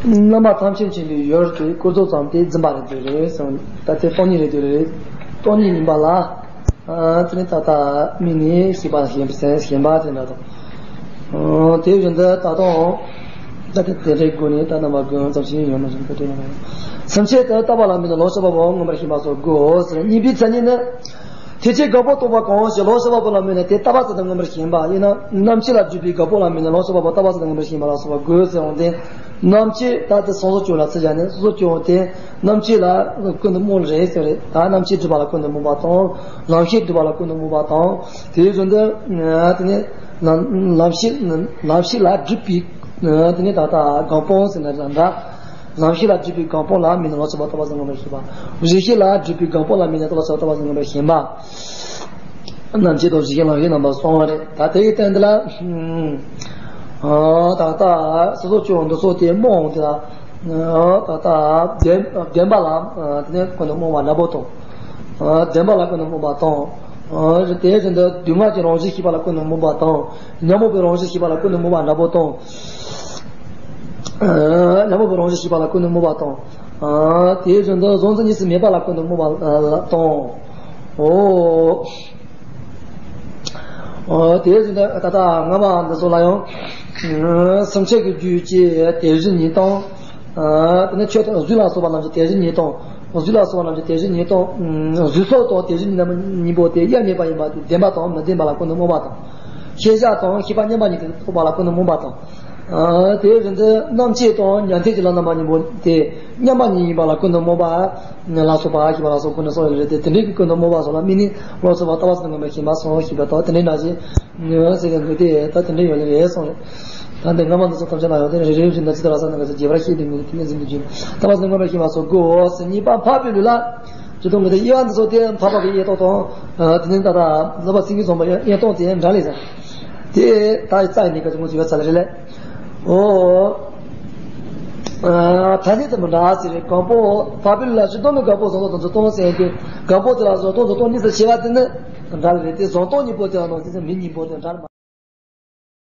རྣམ་པ་ཐམས་ཅད་མཁྱེན་པའི་ཡུལ་དེ་ཀུན་རྫོབ་ཙམ་དེ་འཛིན་པ་རེད་དེ་རེད་གསུངས། ད་དེ་སྟོང་ཉིད་རེད་དེ་རེད། སྟོང་ཉིད་ཡིན་པ་ལ། ཨ། དེ་ནི་ད་ལྟ་དམིགས་ནས་ཞེན་པ་ཞེན་པ་ཞེན་པ་དེ་འདྲ་དང་། ཨ། དེ་བཞིན་དུ་ད་དུང་ད་དེ་དེ་འདྲའི་སྒོ་ནས་ད་རྣམ་པ་ཀུན་ཙམ་ཞིག་ཡོད་ན་བཞིན་དུ་དེ་ཡང་། སེམས་ཅན་དེ་རྟག་པ་ལ་དམིགས་ནས་ལོག་ཤེས་པ་པོ་མངོན་པར་ཞེན་པ་སོགས་དགོས་ཟེར། གཉིས་པའི་མཚན་ཉིད་ནི། དེ་ཕྱིར་གང་པོ་རྟོགས་པ་གང་ཞེས་ལོག་ཤེས་པ་པོ་ལ་དམིགས་ནས་དེ་རྟག་པ་ཙམ་དུ་མངོན་པར་ཞེན་པ། དབྱེ་ན། རྣམ་མཁྱེན་ལ་སྒྲིབ་པའི་གང་པོ་ལ་དམིགས་ནས་ལོག་ཤེས་པ་པོ་རྟག་པ་ཙམ་དུ་མངོན་པར་ཞེན་པ་ལ་སོགས་པ་དགོས་ཟེར་འོང་སྟེ། རྣམ་མཁྱེན་ད་དེ་སོ་སོ་སྐྱོན་ལ་ཚིག་བཞག་ནས་སོ་སོ་སྐྱོན་དེ་རྣམ་མཁྱེན་ལ་ཀུན་ཏུ་རྨོངས་རེད་ཟེར་རེད། ད་རྣམ་མཁྱེན་སྒྲིབ་པ་ལ་ཀུན་ཏུ་རྨོངས་པ་དང་། ལམ་ཤེས་སྒྲིབ་པ་ལ་ཀུན་ཏུ་རྨོངས་པ་དང་། དེའི་བཞིན་དུ་དེ་ནས་ལམ་ལམ་ཤེས་ལམ་ཤེས་ལ་སྒྲིབ་པའི་དེ་ནས་ད་ལྟ་གང་སྤོང་ཟེར་ན་འདྲ། ལམ་ཤེས་ལ་སྒྲིབ་པའི་གང་སྤོང་ལ་དམིགས་ནས་ལོག་ཤེས་པ་རྟག་པ་ཙམ་མངོན་པར་ཞེན་པ། རིགས་ཤེས་ལ་སྒྲིབ་པའི་གང་སྤོང་ལ་དམིགས་ནས་ལོག་ཤེས་པ་རྟག་པ་ཙམ་མངོན་པར་ཞེན་པ། རྣམ་མཁྱེན་དང་རིགས་ཤེས་ལམ་ཤེས་རྣམ་པ་གསུམ་རེད། ད་དེ་ཡི་སྟེང་འདི་ལ། ཨ། ད་ལྟ་སོ་སོ་སྐྱོན་འདི་ཚོ་དེ་རྨོངས་དེ་ལ། ཨ། ད་ལྟ་བདེན་བདེན་པ་ལ་ཨ་དེ་ནས་ཀུན་ནས་རྨོངས་པ་འདྲ་པོ་དང་། ཨ། བདེན་པ་ལ་ཀུན་ནས་རྨོངས་པ་དང་། ཨ། དེ་བཞིན་དུ་སྡུག་བསྔལ་གྱི་རང་བཞིན་ཤེས་པ་ལ་ཀུན་ནས་རྨོངས་པ་དང་། ཉོན་མོངས་པའི་རང་བཞིན་ཤེས་པ་ལ་ཀུན་ནས་རྨོངས་པ་འདྲ་པོ་དང་། ཨ། ཉོན་མོངས་པའི་རང་བཞིན་ཤེས་པ་ལ་ཀུན་ནས་རྨོངས་པ་དང་། ཨ། དེ་བཞིན་དུ་གཟུང་འཛིན་གཉིས་སུ་མེད་པ་ལ་ཀུན་ནས་རྨོངས་པ་དང་། ཨོ། ཨོ། དེ་བཞིན་དུ་ད་ལྟ་སྔ་མ་འདི་ཚོ་ལ་ཡང་། ཨ། སེམས་ཅན་གྱི་རྒྱུད་ཀྱི་དེ་བཞིན་ཉིད་དང་། ཨ། དེ་ནས་ཆོས་དང་གཟུགས་ལ་སོགས་པ་རྣམས་ཀྱི་དེ་བཞིན་ཉིད་དང་། གཟུགས་ལ་སོགས་པ་རྣམས་ཀྱི་དེ་བཞིན་ཉིད་དང་། གཟུགས་སོགས་དང་དེ་བཞིན་ཉིད་རྣམ་པ་གཉིས་པོ་དེ་དབྱེར་མེད་པ་ཡིན་པ་དེ་བདེན་པ་དང་མི་བདེན་པ་ལ་ཀུན་ནས་རྨོངས་པ་དང་། ཤེས་བྱ་དང་ཤེས་པ་མཉམ་པ་ཉིད་དུ་རྟོགས་པ་ལ་ཀུན་ནས་རྨོངས་པ་དང་། ཨ། དེ་བཞིན་དུ་རྣམ་མཁྱེན་དང་ཉན་ཐོས་ཀྱི་ལམ་རྣམ་པ་གཉིས་པོ་དེ་མཉམ་པ་ཉིད་ཡིན་པ་ལ་ཀུན་ནས་རྨོངས་པ་ལ་སོགས་པ་ཞེས་པ་ལ་སོགས་ཀུན་ནས་སོགས་ཡོད་རེད་དེ། དེ་འདྲའི་ཀུན་ནས་རྨོངས་པ་སོགས་ལ་དམིགས་ནས་ལོག་ཤེས་པ་རྟག་པ་ཙམ་དུ་མངོན་པར་ཞེན་པ་སོགས་ཞེས་པ་དང་དེ་འདྲའི་འདྲ་ཞིག་ཟེར་གྱི་འདུག་སྟེ། ད་དེ་འདྲ་ཡོད་ལེ་རེད་གསུངས་རེད། ད་འདི་སྔ་མ་འདི་ཚོ་ཐམས་ཅད་ལ་ཡང་དེ་ནི་རེ་རེ་བཞིན་དུ་ཇི་ལྟར་ར་ས་ན་ག་ས་རྒྱས་པར་བཤད་དུས་མི་འདུག་དེ་ནས་ཟིན་དུ་བརྗོད། ཐ་མ་ཟིན་མངོན་པར་ཞེན་པ་སོགས་དགོས། གཉིས་པ་འཕགས་པའི་ལུས་ལ་ཇི་ལྟར་ངེས་དེ། དབྱེ་བ་འདི་ཚོ་དེ་འཕགས་པ་གི་དབྱེ་སྟངས་དང་། དེ་ནས་ད་ལྟ་བསླབ་པ་སེང་གེ་བཟང་པོ་དབྱེ་སྟངས་དེ་འདྲ་ལེ་ས། དེ་ད་རྩ་ཡི་ནི་ག་ཚོད་ངོ་ཚ་ཡོད་ཚ་ལེ་རེད་ལེ། ཨོ། ད་ནི་དེ་མི་འདྲ་ཟེར་རེད། གང་པོ་འཕགས་པའི་ལུས་ལ་ཇི་ལྟར་ངེས་གང་པོ་བཟང་སྟངས་དང་འཇིག་སྟངས་ཟེར་ཡོང་དུས། གང་པོ་དེ་ལ་བཟང་སྟངས་འཇིག་སྟངས་གཉིས་སུ་ཕྱེ་བ་དེ་ནི་འདྲ་ལེ་རེད་དེ། བཟང་སྟངས་གཉིས་པོ་དེ་ལ་ནང་དེ་ཚོ་མི་གཉིས་པོ་དེ་འདྲ་ལེ་མ།